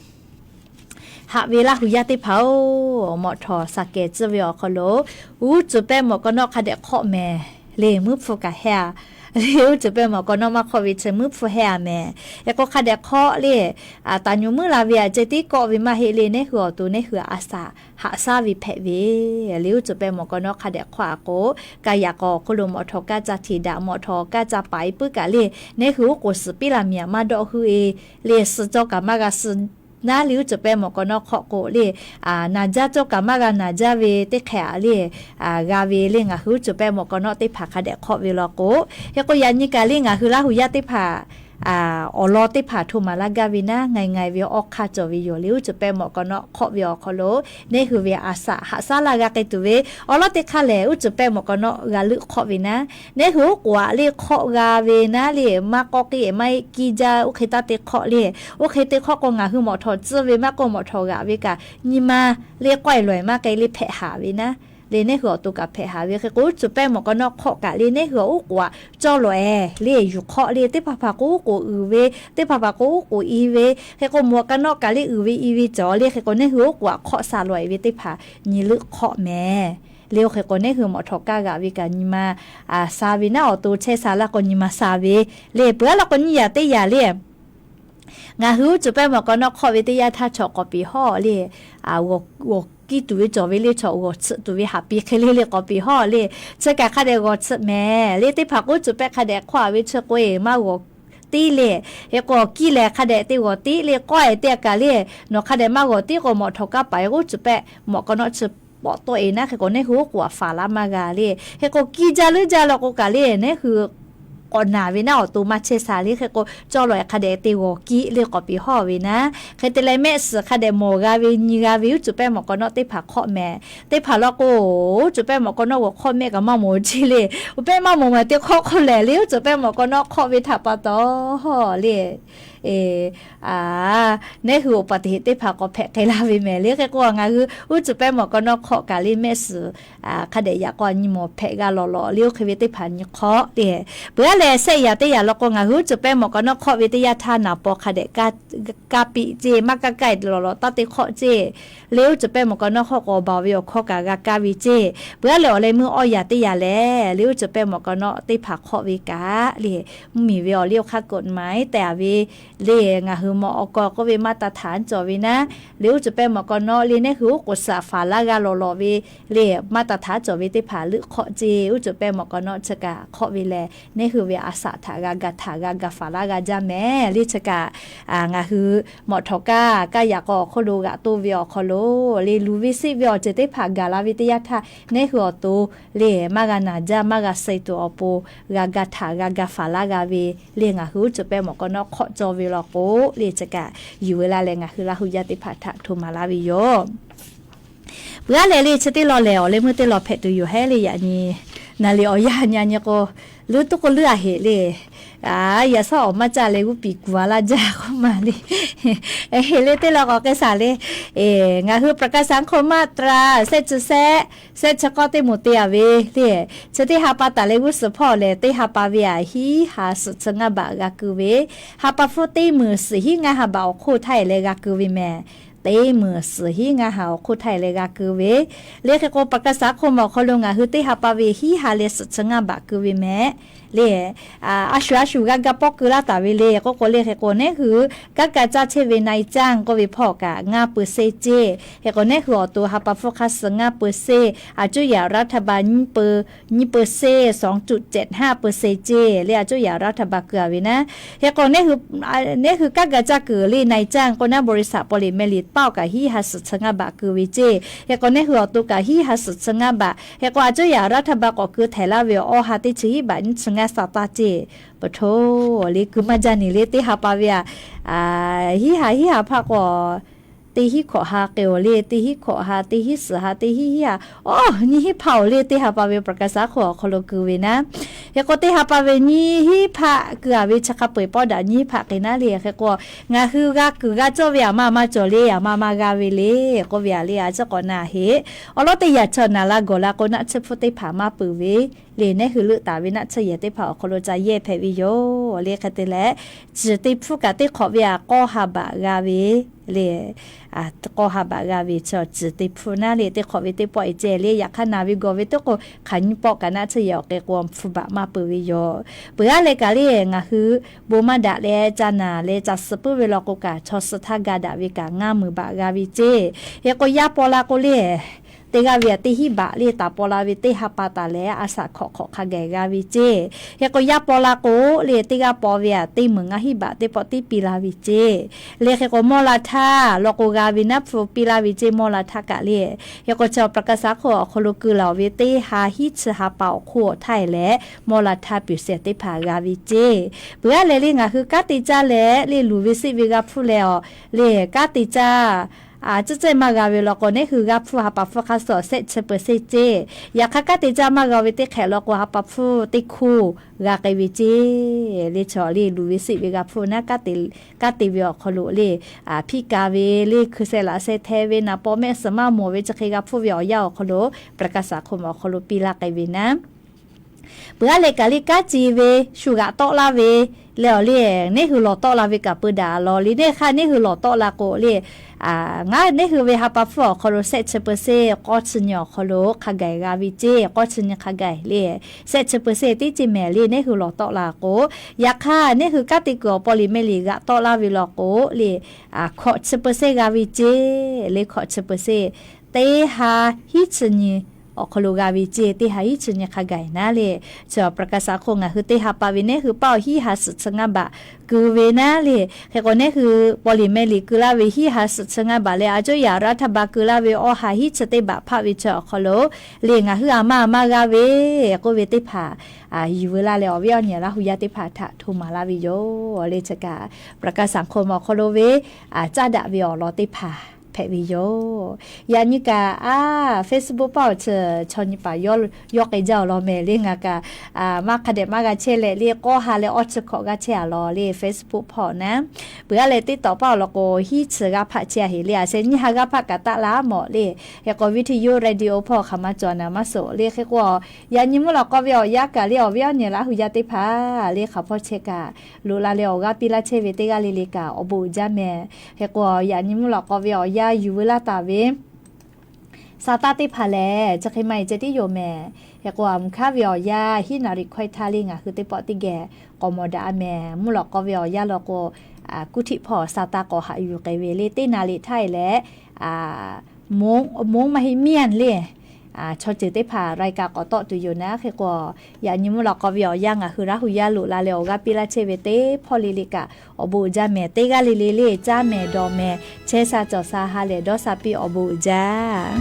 Haꞈ ve Laˇ hu yaˇ teˇ hpaˍ-oˬ, mawꞈ htawˍ shaˍ kehˍ tcuh ve awˬ hk'aw lo uˉ cuˬ pehˇ mawꞈ k'aw nawˉ hk'a dehꞈ hk'awˆ mehˍ le. Meuˇ hpu kaꞈ hehˇ a le. Uˉ cuˬ pehˇ mawꞈ k'aw nawˉ maˇ hk'awˆ ve chi meuˇ hpu hehˇ a mehˍ. Hk'e k'o hk'a dehꞈ hk'awˆ le, taˍ nyu meuˇ la ve a ceh tiˉ kawˆ ve maˇ heˆ le. Neˇ hui awˬ to neˇ hui a shaˍ haꞈ shaˉ ve hpehꞈ ve le. Uˉ cuˬ pehˇ mawꞈ k'aw nawˉ hk'a dehꞈ hk'awˆ a k'o, ka yaꞈ k'awꞈ awˬ hk'oˆ lo mawꞈ htawˍ kaˇ ca hteꞈ daꞈ mawꞈ htawˍ kaˇ ca paˍ e puiˉ kaꞈ le, neˇ hui uˉ k'oˍ suhˍ piˉ la miˬ aꞈ maˇ dawˆ hui e le suh cawˇ kaꞈ maˇ g'a suh naˉ le uˉ cuˬ pehˇ mawꞈ k'aw nawˉ hk'awˆ k'o le, naˍ jaˇ cawˇ kaꞈ maˇ g'a naˍ jaˇ ve teˇ hk'e a le g'a ve le. Ngaˬ hui uˉ cuˬ pehˇ mawꞈ k'aw nawˉ teˇ hpaˍ hk'a dehꞈ hk'awˆ ve law k'o, hk'e k'o yaꞈ nyi kaꞈ le ngaˬ hui Laˇ hu yaˇ teˇ hpaˍ awˬ lawn teˇ hpaˍ hto maˍ laˇ gaˇ ve naˉ, ngaˬ ngaˬ ve awˬ hk'aˇ cawˬ ve yoˬ le. Uˉ cuˬ pehˇ mawꞈ k'aw nawˉ hk'awˆ ve awˬ hk'aw lo neˇ hui ve a shaˍ haꞈ shaˉ laˇ g'a k'ai tuˬ ve awˬ lawn teˇ hk'aˇ lehˬ, uˉ cuˬ pehˇ mawꞈ k'aw nawˉ g'a leuˆ hk'awˆ ve naˉ, neˇ hui uˉ k'oˍ aꞈ le hk'awˆ g'a ve naˉ le maˇ k'awꞈ k'oˆ e maˇ heˆ kiˇ jaˇ oˇ hk'e taˇ te hk'awˆ le. Oˇ hk'e te hk'awˆ k'o ngaˬ hui mawꞈ htawˍ tcuhˇ ve maˇ k'oˆ mawꞈ htawˍ g'aꞈ ve kaꞈ nyi ma le k'awehˬ lawehˬ maˇ k'ai le hpehꞈ haˍ ve naˉ le. Neˇ hui awˬ to kaꞈ hpehꞈ haˍ ve. Hk'e k'o uˉ cuˬ pehˇ mawꞈ k'aw nawˉ hk'awˆ kaꞈ le neˇ hui awˬ uˉ k'oˍ aꞈ cawˇ lawꞈ e le yuˬ hk'awˆ le. Teˇ hpaˍ hpaˍ k'o uˉ k'oˍ uiˍ ve, teˇ hpaˍ hpaˍ k'o uˉ k'oˍ i ve. Hk'e k'o mawꞈ k'aw nawˉ kaꞈ le uiˍ ve i ve cawˬ le. Hk'e k'o neˇ hui uˉ k'oˍ aꞈ hk'awˆ sha lawꞈ e ve teˇ hpaˍ nyi leuˆ hk'awˆ mehˍ le. Oˇ hk'e k'o neˇ hui mawꞈ htawˍ kaˇ g'aꞈ ve kaꞈ nyi ma sha ve naˉ, awˬ to chehˇ sha laˇ k'o nyi ma sha ve le. Peuˬ aˉ law k'o nyiˇ yaꞈ teˇ yaꞈ le ngaˬ hui uˉ cuˬ pehˇ mawꞈ k'aw nawˉ hk'awˆ ve teˇ yanˇ htaˇ chaw k'awꞈ peˍ hawˇ le, g'awˬ kiˇ tuˬ ve cawˬ ve le, chaw g'awˬ tsuhꞈ tuˬ ve haꞈ pi hk'e le le k'awꞈ peˍ hawˇ le. Chi kaꞈ hk'a dehꞈ g'awˬ tsuhꞈ mehˍ le. Teˇ hpaˍ k'o uˉ cuˬ pehˇ hk'a dehꞈ hk'awˆ a ve chi k'o e maˇ g'awˬ tiˉ le. Hk'e k'o kiˇ lehˬ hk'a dehꞈ te g'awˬ tiˉ le k'awehˬ te a kaꞈ le, nawˬ hk'a dehꞈ maˇ g'awˬ tiˉ k'o mawꞈ htawˍ kaˇ paˍ e k'o uˉ cuˬ pehˇ mawꞈ k'aw nawˉ chi pawꞈ tawˆ e naˉ. Hk'e k'o neˇ hui uˉ k'oˍ aꞈ faˍ laˇ maˇ g'a le. Hk'e k'o kiˇ jaˇ leuˉ jaˇ law k'o kaꞈ le neˇ hui k'awꞈ naˬ ve naˉ, awˬ to maˇ chehˇ sha le. Hk'e k'o cawˇ lawꞈ e hk'a dehꞈ te g'awˬ kiˇ le k'awꞈ peˍ hawˇ ve naˉ. Hk'e te leh mehˆ suhˍ hk'a dehꞈ mawˬ g'a ve nyi g'a ve uˉ cuˬ pehˇ mawꞈ k'aw nawˉ teˇ hpaˍ hk'awˆ mehˍ. Teˇ hpaˍ law k'o uˉ cuˬ pehˇ mawꞈ k'aw nawˉ g'awˬ hk'awˆ mehˆ kaꞈ maˇ mawˬ chi le. Pehˆ maˇ mawˬ maˬ te hk'awˆ k'oˆ lehˬ le uˉ cuˬ pehˇ mawꞈ k'aw nawˉ hk'awˆ ve htaꞈ pa taw le neˇ hui oˍ pa teꞈ heꞈ teˇ hpaˍ k'awꞈ hpehꞈ k'ai la ve mehˍ le. Hk'e k'o ngaˬ hui uˉ cuˬ pehˇ mawꞈ k'aw nawˉ hk'awˆ kaꞈ le mehˆ suhˍ hk'a dehꞈ yaꞈ k'aw nyi mawˬ hpehꞈ g'a lawˬ lawˬ le. Oˇ hk'e ve teˇ hpaˍ nyi hk'awˆ le. Peuˬ aˉ Tehˬ shehˆ yaꞈ teˇ yaꞈ law k'o, ngaˬ hui uˉ cuˬ pehˇ mawꞈ k'aw nawˉ hk'awˆ ve teˇ yanˇ htaˇ naˍ paw hk'a dehꞈ kaˇ piˇ ceˇ, maˇ kaˇ kaˇ lawˬ lawˬ taˇ te hk'awˆ ceˇ. Le uˉ cuˬ pehˇ mawꞈ k'aw nawˉ hk'awˆ k'o, awˬ baˬ ve awˬ hkawˇ kaꞈ g'a kaˇ ve ceˇ. Peuˬ aˉ lehˬ, awˬ leh meuˇ awˇ yaꞈ teˇ yaꞈ lehˬ, le uˉ cuˬ pehˇ mawꞈ k'aw nawˉ teˇ hpaˍ hk'awˆ ve kaꞈ le, mvuhˇmiˬ ve awˬ liˇ awˬ hk'aˇ กฎหมาย tehꞈ ve le, ngaˬ hui mawꞈ awˬ kawˬ k'oˆ ve มาตรฐาน cawˬ ve naˉ, le uˉ cuˬ pehˇ mawꞈ k'aw nawˉ le, neˇ hui oˉ k'oˍ suhˍ faˍ laˇ g'a lawˬ lawˬ ve le, มาตรฐาน cawˬ ve teˇ hpaˍ leuˆ hk'awˆ ceˇ. Uˉ cuˬ pehˇ mawꞈ k'aw nawˉ chi kaꞈ hk'awˆ ve lehˬ, neˇ hui ve a shaꞈ htaꞈ g'a ga htaꞈ g'a ga faˍ laˇ g'a jaˇ mehˍ le. Chi kaꞈ ngaˬ hui mawꞈ htawꞈ kaˇ kaˇ yaꞈ k'aw awˬ hk'oˆ lo g'aꞈ toˇ ve awˬ hk'aw lo le, luˬ ve seˆ ve awˬ ceuˬ teˇ hpaˍ gaˬ la ve teˇ yanˇ htaˇ, neˇ hui awˬ to le, maˇ g'a naˬ jaˇ, maˇ g'a suh tuˬ awˬ pon g'a ga htaꞈ g'a ga faˍ laˇ g'a ve le, ngaˬ hui uˉ cuˬ pehˇ mawꞈ k'aw nawˉ hk'awˆ cawˇ ve law k'o le, chi kaꞈ yuˬ ve laˇ leh ngaˬ hui Laˇ huˍ yaˇ teˇ hpaˍ htaꞈ hto maˍ laˇ ve yoˬ. Peuˬ aˉ lehˬ le, chi teˇ law lehˬ, awˬ leh meuˇ teˇ law hpehꞈ tuˬ yoˬ hehˉ le. Yaꞈ nyi naˍ liꞈ awˬ yanˇ nyi k'o, leuˉ tuˉ k'o leuˉ a heꞈ le. Yaꞈ shaˉ awˬ maˇ caˇ leh g'uˇ piˍ kuˬ a laˇ jaˇ k'oˆ ma le. Heˍ le teˇ law k'awꞈ k'ai shaˍ le. Ngaˬ hui ประกาศสังคม มาตรา shehˆ chi shehˆ, shehˆ chi k'awˇ teˇ moˍ te a ve le. Chi teˇ ha pa taˍ leh g'uˇ suhˍ hpawˇ lehˬ, teˇ ha pa ve aꞈ hiˉ ha suhˍ chi ngaˇ baꞈ g'a keu ve, ha pa hpfuhˇ teˇ meunˍ suhˍ hiˉ ngaˇ ha baꞈ awˬ hk'oˆ htaˇ e leh g'a keu ve mehˍ. Teˇ meunˍ suhˍ hiˉ ngaˇ ha awˬ hk'oˆ htaˇ e leh g'a keu ve le. Hk'e k'o, ประกาศสังคม awˬ hk'aw lo ngaˬ hui teˇ ha pa ve hiˉ ha leh suhˍ chi ngaˇ baꞈ keu ve mehˍ le. A shuˍ a shuˍ g'a ga pawˆ keu laˇ taˍ ve le k'oˆ k'o le, hk'e k'o neˇ hui kanˉ ka caˇ chehˇ ve นายจ้าง k'oˆ ve hpawˇ kaꞈ ngaˇ peu seˇ ceˇ. Hk'e k'o, neˇ hui awˬ to ha pa hpfuhˇ hk'a suhˍ ngaˇ peu seˇ, a cuˇ yaꞈ รัฐบาล nyiˇ peu seˇ, สองจุดเจ็ดห้าเปอร์เซ็นต์ ceˇ le, a cuˇ yaꞈ รัฐบาล keu a ve naˉ. Hk'e k'o, neˇ hui kanˉ ga caˇ kuiˬ le นายจ้าง k'o naˉ, บริษัท paw liꞈ meh liꞈ paoˆ kaꞈ hiˉ ha suhˍ chi ngaˇ baꞈ keu ve ceˇ. Hk'e k'o, neˇ hui awˬ to kaꞈ hiˉ ha suhˍ chi ngaˇ baꞈ. Hk'e k'o, a cuˇ yaꞈ รัฐบาล k'awꞈ keu htehˍ laˇ ve awˬ ha teˇ chi hiˉ baꞈ nyiˇ chi ngaˇ sa taˇ ceˇ. Paˍ htoˇ le, keu maˇ jaˇ neˬ le, teˇ ha pa ve aꞈ hiˉ ha hiˉ ha hpaˆ k'o, teˇ hiˉ hkawꞈ ha k'ai awˬ le, teˇ hiˉ hkawꞈ ha, teˇ hiˉ suhˍ ha, teˇ hiˉ hiˉ ha, awˬ nyiˇ hiˉ hpaˆ awˬ le, teˇ ha pa ve ประกาศสังคม awˬ hk'aw lo keu ve naˉ. Hk'e k'o, teˇ ha pa ve nyiˇ hiˉ hpaˆ keu a ve chi hk'a peu eˬ pawˆ daꞈ nyiˇ hiˉ hpaˆ k'ai naˉ le. Hk'e k'o, ngaˬ hui g'a kuiˬ g'a cawˇ ve aꞈ ma ma cawˬ le, aꞈ ma ma g'a ve le k'oˆ ve aꞈ le, a ciˉ k'awꞈ na heˆ. Awˬ lawˉ teˇ yaꞈ chaw naˍ la gawˬ la k'o, naˆ tsuhˇ hpfuhˇ teˇ hpaˍ maˇ peuˬ ve le, neˇ hui leuˆ taˍ ve naˆ tsuhˇ yehˬ teˇ hpaˍ awˬ hk'aw lo ca yehˇ hpehꞈ ve yoˬ le. Hk'e te leh, ciˬ te hpfuhˇ kaꞈ teˇ hk'awꞈ ve aꞈ k'awˇ ha baꞈ g'a ve le. K'awˇ ha baꞈ g'a ve chi ciˬ te hpfuhˇ naˉ le, teˇ hk'awꞈ ve teˇ pawˆ e ceh le. Yaꞈ hk'aˇ, naˬ ve gawˬ ve teˇ k'o, hk'aˬ nyiˇ pawˆ kaꞈ naˆ tsuhˇ yehˬ awˬ k'e k'o, hpfuhˇ baꞈ maˇ peuˬ ve yoˬ. Peuˬ aˉ leh kaꞈ le, ngaˬ hui bon maˇ daꞈ leh ca naˬ leh ca suh puiˉ ve law k'o kaꞈ, chaw suh htaˇ ga daꞈ ve kaꞈ ngaˇ meunˍ baꞈ g'a ve ceˇ. Hk'e k'o, yaˇ paw la k'o le, teˇ g'aˇ ve aꞈ teˇ hiˉ baꞈ le, taˍ paw la ve teˇ ha pa taˍ leh a shaꞈ hk'awꞈ hk'awꞈ hk'a gaˬ g'a ve ceˇ. Hk'e k'o, yaˇ paw la k'o le, teˇ g'aˇ paw ve aꞈ teˇ meunˍ ngaˇ hiˉ baꞈ teˇ pawˆ tiˉ piˇ la ve ceˇ. Le hk'e k'o, mawˇ la htaˇ law k'o g'a ve naˉ hpu piˇ laˇ ve ceˇ, mawˇ la htaˇ kaꞈ le. Hk'e k'o, chaw ประกาศสังคม awˬ hk'aw lo keu laˬ ve teˇ ha hiˉ chi ha pa awˬ hk'oˆ awˬ htaˇ e leh, mawˇ la htaˇ piˍ shehˍ teˇ hpaˍ g'a ve ceˇ. Peuˬ aˉ leh le, ngaˬ hui kanˉ te caˇ leh le, luˬ ve seˆ ve g'a hpfuhˇ leh awˬ le, kanˉ te caˇ a ciˉ cehˇ maˇ g'a ve law k'o, neˇ hui g'a hpfuhˇ ha pa hpfuhˇ hk'a suhˍ shehˆ chi peu seˇ ceˇ. Yaꞈ hk'aˇ, kanˉ te caˇ maˇ g'a ve teˇ hk'ehꞈ law k'o, ha pa hpfuhˇ teˇ hkuˇ g'a k'ai ve ceˇ. Le chaw le, luˬ ve seˆ ve g'a hpfuhˇ naˉ, kanˉ te ve awˬ hk'aw lo le, hpiˇ ka ve le, hkui sheh laꞈ sheh hteh ve, naˍ paw mehˆ suhˍ maˇ mawˬ ve chi hk'e g'a hpfuhˇ ve awˬ yanˇ awˬ hk'aw lo, ประกาศสังคม awˬ hk'aw lo piˇ laˇ k'ai ve naˉ. Peuˬ aˉ leh kaꞈ le, kanˉ ce ve, shu g'aꞈ tawˆ laˇ ve le awˬ le, neˇ hui lawˬ tawˆ la ve kaꞈ peu daꞈ lawˬ le. Neˇ hk'aˇ neˇ hui lawˬ tawˆ la k'o le, ngaˬ neˇ hui ve ha pa hpfuhˇ awˬ hk'aw lo shehˆ chi peu seˇ k'awˇ chi nyi awˬ hk'aw lo hk'a gaˬ g'a ve ceˇ. K'awˇ chi nyi hk'a gaˬ le, shehˆ chi peu seˇ teˇ ceuˬ mehˍ le, neˇ hui lawˬ tawˆ la k'o. Yaꞈ hk'aˇ, neˇ hui kanˉ te kuiˬ awˬ paw liꞈ meh liꞈ g'aꞈ tawˆ laˇ ve law k'o le, hkawꞈ chi peu seˇ g'a ve ceˇ. Le hkawꞈ chi peu seˇ, teˇ ha hiˉ chi nyi awˬ hk'aw lo g'a ve ceˇ. Teˇ ha hiˉ chi nyi hk'a gaˬ naˉ le. Chaw ประกาศสังคม ngaˬ hui teˇ ha pa ve neˇ hui paˇ awˬ hiˉ ha suhˍ chi ngaˇ baꞈ keu ve naˉ le. Hk'e k'o, neˇ hui paw liꞈ meh liꞈ keu laˇ ve hiˉ ha suhˍ chi ngaˇ baꞈ leh, a cuˇ yaꞈ รัฐบาล keu laˇ ve awˬ ha hiˉ chi teˇ baꞈ hpaˆ ve chaw awˬ hk'aw lo le, ngaˬ hui aꞈ ma aꞈ ma g'a ve k'oˆ ve teˇ hpaˍ yuˬ ve laˇ leh, awˬ viˉ awˬ nyi Laˇ huˍ yaˇ teˇ hpaˍ htaꞈ hto maˍ laˇ ve yoˬ le. Chi kaꞈ ประกาศสังคม awˬ hk'aw lo ve caˇ daꞈ ve awˬ lawn teˇ hpaˍ hpehꞈ ve yoˬ. Yaꞈ nyi kaꞈ, a, Facebook paˆ awˬ chi chaw nyi paˍ yawˇ k'ai jaˇ awˬ lawn mehˍ le. Ngaˬ kaꞈ maˇ hk'a dehꞈ maˇ g'a chehˇ leh le, k'awˇ ha leh awˇ chi hkawꞈ g'a chehˇ a lawn le, Facebook hpawˇ naˉ. Peuˬ aˇ leh teˇ tawꞈ paˆ awˬ lawn k'o, hiˉ chi g'aˇ hpaˆ chehˇ a heˍ le. A sheh nyiˇ ha g'aˇ hpaˆ kaꞈ taˆ la mawˬ le. Hk'e k'o, video radio hpawˇ hk'aˬ ma cawˬ naˍ maˇ suhˍ le. Hk'e k'o, yaꞈ nyi mvuhˇ lawꞈ k'aw ve awˬ yanˇ kaꞈ le, awˬ viˉ awˬ nyi Laˇ hu yaˇ teˇ hpaˍ le, hk'aˬ hpawˇ chehˇ kaꞈ loꞈ la leh awˬ g'aˇ piˇ laˇ chehˇ ve teˇ g'aˇ le le kaꞈ awˬ bon uiˍ jaˇ mehˍ. Hk'e k'o, yaꞈ nyi mvuhˇ lawꞈ k'aw ve awˬ yanˇ yuˬ veu laˇ taˍ ve sa taˇ teˇ hpaˍ lehˬ, chi hk'e maˇ heˆ ceh tiˉ yoˬ mehˍ. Hk'e k'o, a mvuhˇ hk'aˇ ve awˬ yanˇ hiˉ naˍ riˍ hkawehˇ htaˇ le ngaˬ hui teˇ pawˆ teˇ geh k'awꞈ mawˬ daꞈ a mehˍ. Mvuhˇ lawꞈ k'aw ve awˬ yanˇ law k'o, kuˇ htiˆ hpawˇ sa taˇ k'awꞈ haꞈ yuˬ k'ai ve le, teˇ naˍ riˍ htaˇ e lehˬ, mvuhˇ maˇ heˆ miˇ a le, chaw ceuˬ teˇ hpaˍ raiˍ kaꞈ k'awꞈ tawˆ tuˬ yoˬ naˉ. Hk'e k'o, yaꞈ nyi mvuhˇ lawꞈ k'aw ve awˬ yanˇ ngaˬ hui Laˇ hu yaˇ loꞈ la leh awˬ g'aˇ piˇ laˇ chehˇ ve teˇ hpawˇ le le kaꞈ awˬ bon uiˍ jaˇ mehˍ. Teˇ g'aˇ le le le caˉ mehˍ dawˬ mehˍ, chehˇ sha cawˬ sha ha lehˬ dawˇ sha piˇ awˬ bon uiˍ jaˇ.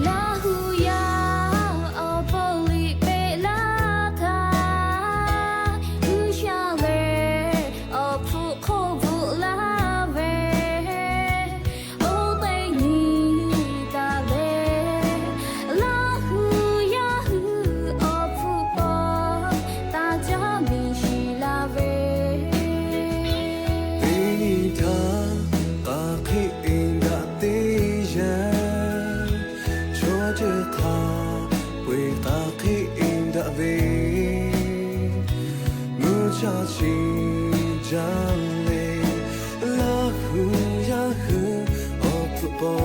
Laˇ hu yaˇ awˬ bon liꞈ peꞈ laˇ htaˇ, G'uiˬ sha lehˬ awˬ hpfuhˇ hk'oˆ bvuhꞈ laˇ ve, oˇ teˇ nyi taˍ leh, Laˇ hu yaˇ hui awˬ hpfuhˇ paw taˇ caˉ miˬ shiˍ la ve, teˇ nyi htaˇ k'a hk'e eˬ daꞈ teˇ yanˇ, chaw ceuˬ hk'a peu-eˬ k'a hk'e eˬ daꞈ ve, mvuhˇ cha chi jaˇ le, Laˇ hu yaˇ hui awˬ hpfuhˇ paw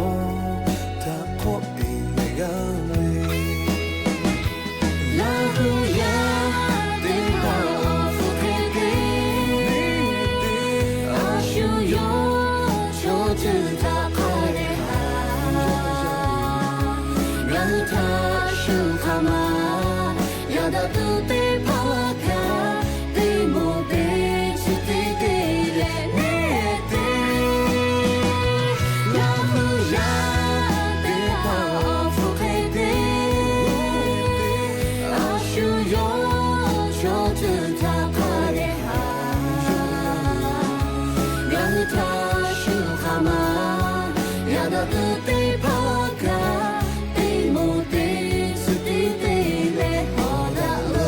htaꞈ hk'awꞈ eˬ leh g'a ve, Laˇ hu yaˇ teˇ hpaˍ awˬ hpfuhˇ hk'e te, a shu yawˇ chaw ceuˬ htaꞈ hk'a dehꞈ haꞈ, ngaˬ hui htaꞈ shu hk'aˬ ma yaꞈ daꞈ tuˬ teˇ hpaˍ laˇ kaꞈ, teˇ moˍ teˇ chi teˇ te leh neˇ te, Laˇ hu yaˇ teˇ hpaˍ awˬ hpfuhˇ hk'e te, a shu yawˇ chaw ceuˬ htaꞈ hk'a dehꞈ haꞈ, ngaˬ hui htaꞈ shu hk'aˬ ma yaꞈ daꞈ tuˬ teˇ hpaˍ laˇ kaꞈ, teˇ moˍ teˇ chi teˇ te leh hawˍ daꞈ loˬ.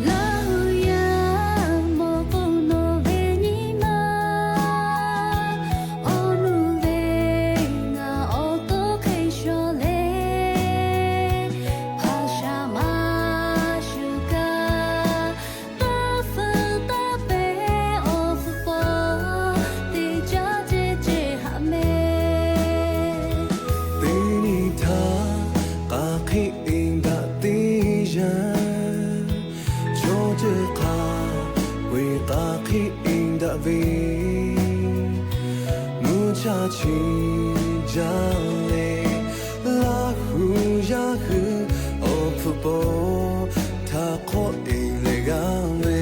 Laˇ hu yaˇ mawˬ k'o nawˬ ve nyi ma, awˬ nuˇ ve ngaˬ awˬ to hk'e shaw le, a shaꞈ maˇ shuˍ kaꞈ, taˇ feu taˇ pehˍ awˬ hpfuhˇ paw teˇ caˉ ceh ceh haꞈ mehˍ. Teˇ nyi htaˇ k'a hk'e eˬ daꞈ teˇ yanˇ, chaw ceuˬ hk'a peu-eˬ k'a hk'e eˬ daꞈ ve, mvuhˇ cha chi jaˇ leh, Laˇ hu yaˇ hui awˬ hpfuhˇ paw htaꞈ hk'awꞈ eˬ leh g'a ve,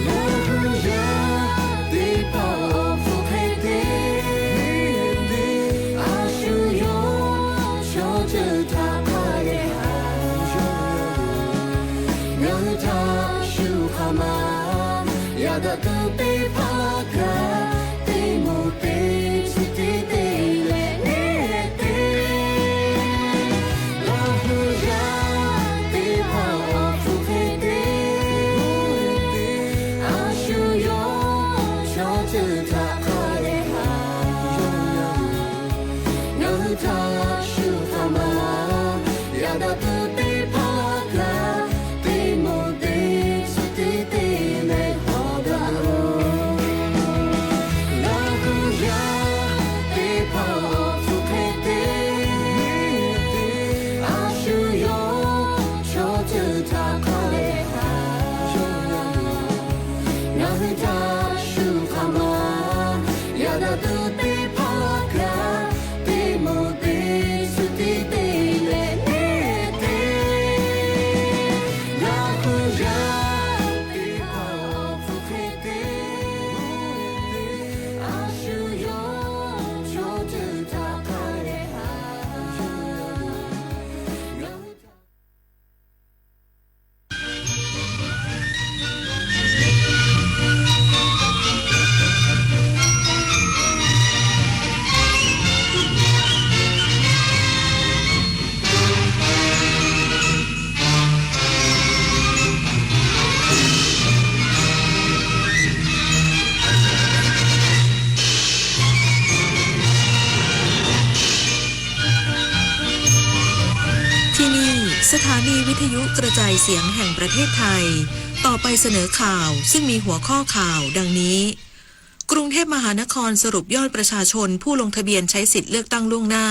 Laˇ hu yaˇ teˇ hpaˍ awˬ hpfuhˇ hk'e te, a shu yawˇ chaw ceuˬ htaꞈ hk'a dehꞈ haꞈ, ngaˬ hui htaꞈ shu hk'aˬ ma yaꞈ daꞈ tuˬ teˇ hpaˍ laˇ kaꞈ, teˇ moˍ teˇ chi teˇ te leh neˇ te, Laˇ hu yaˇ teˇ hpaˍ awˬ hpfuhˇ hk'e te, a shu yawˇ chaw ceuˬ htaꞈ hk'a dehꞈ haꞈ, ngaˬ hui htaꞈ shu hk'aˬ ma yaꞈ daꞈ tuˬ teˇ hpaˍ laˇ kaꞈ, teˇ moˍ teˇ chi teˇ te leh hawˍ daꞈ loˬ. Laˇ hu yaˇ teˇ hpaˍ awˬ hpfuhˇ hk'e te, ที่นี่ สถานีวิทยุกระจายเสียงแห่งประเทศไทย ต่อไปเสนอข่าว ซึ่งมีหัวข้อข่าวดังนี้ กรุงเทพมหานครสรุปยอดประชาชนผู้ลงทะเบียนใช้สิทธิ์เลือกตั้งล่วงหน้า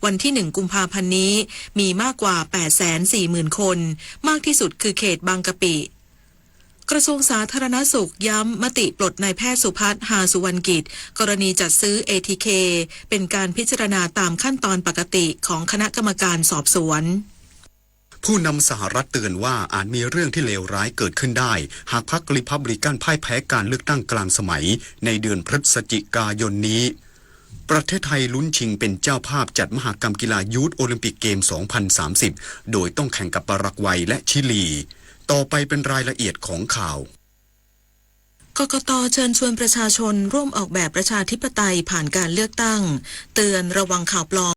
วันที่ หนึ่ง กุมภาพันธ์นี้ มีมากกว่า แปดแสนสี่หมื่น คน มากที่สุดคือเขตบางกะปิ กระทรวงสาธารณสุขย้ำมติปลดนายแพทย์สุพัฒน์ ฮาสุวรรณกิจ กรณีจัดซื้อ เอ ที เค เป็นการพิจารณาตามขั้นตอนปกติของคณะกรรมการสอบสวน ผู้นำสหรัฐเตือนว่าอาจมีเรื่องที่เลวร้ายเกิดขึ้นได้ หากพรรครีพับลิกันพ่ายแพ้การเลือกตั้งกลางสมัยในเดือนพฤศจิกายนนี้ ประเทศไทยลุ้นชิงเป็นเจ้าภาพจัดมหกรรมกีฬายูทโอลิมปิกเกม สองพันสามสิบ โดยต้องแข่งกับปารากวัยและชิลี ต่อไปเป็นรายละเอียดของข่าว กกต.เชิญชวนประชาชนร่วมออกแบบประชาธิปไตยผ่านการเลือกตั้ง เตือนระวังข่าวปลอม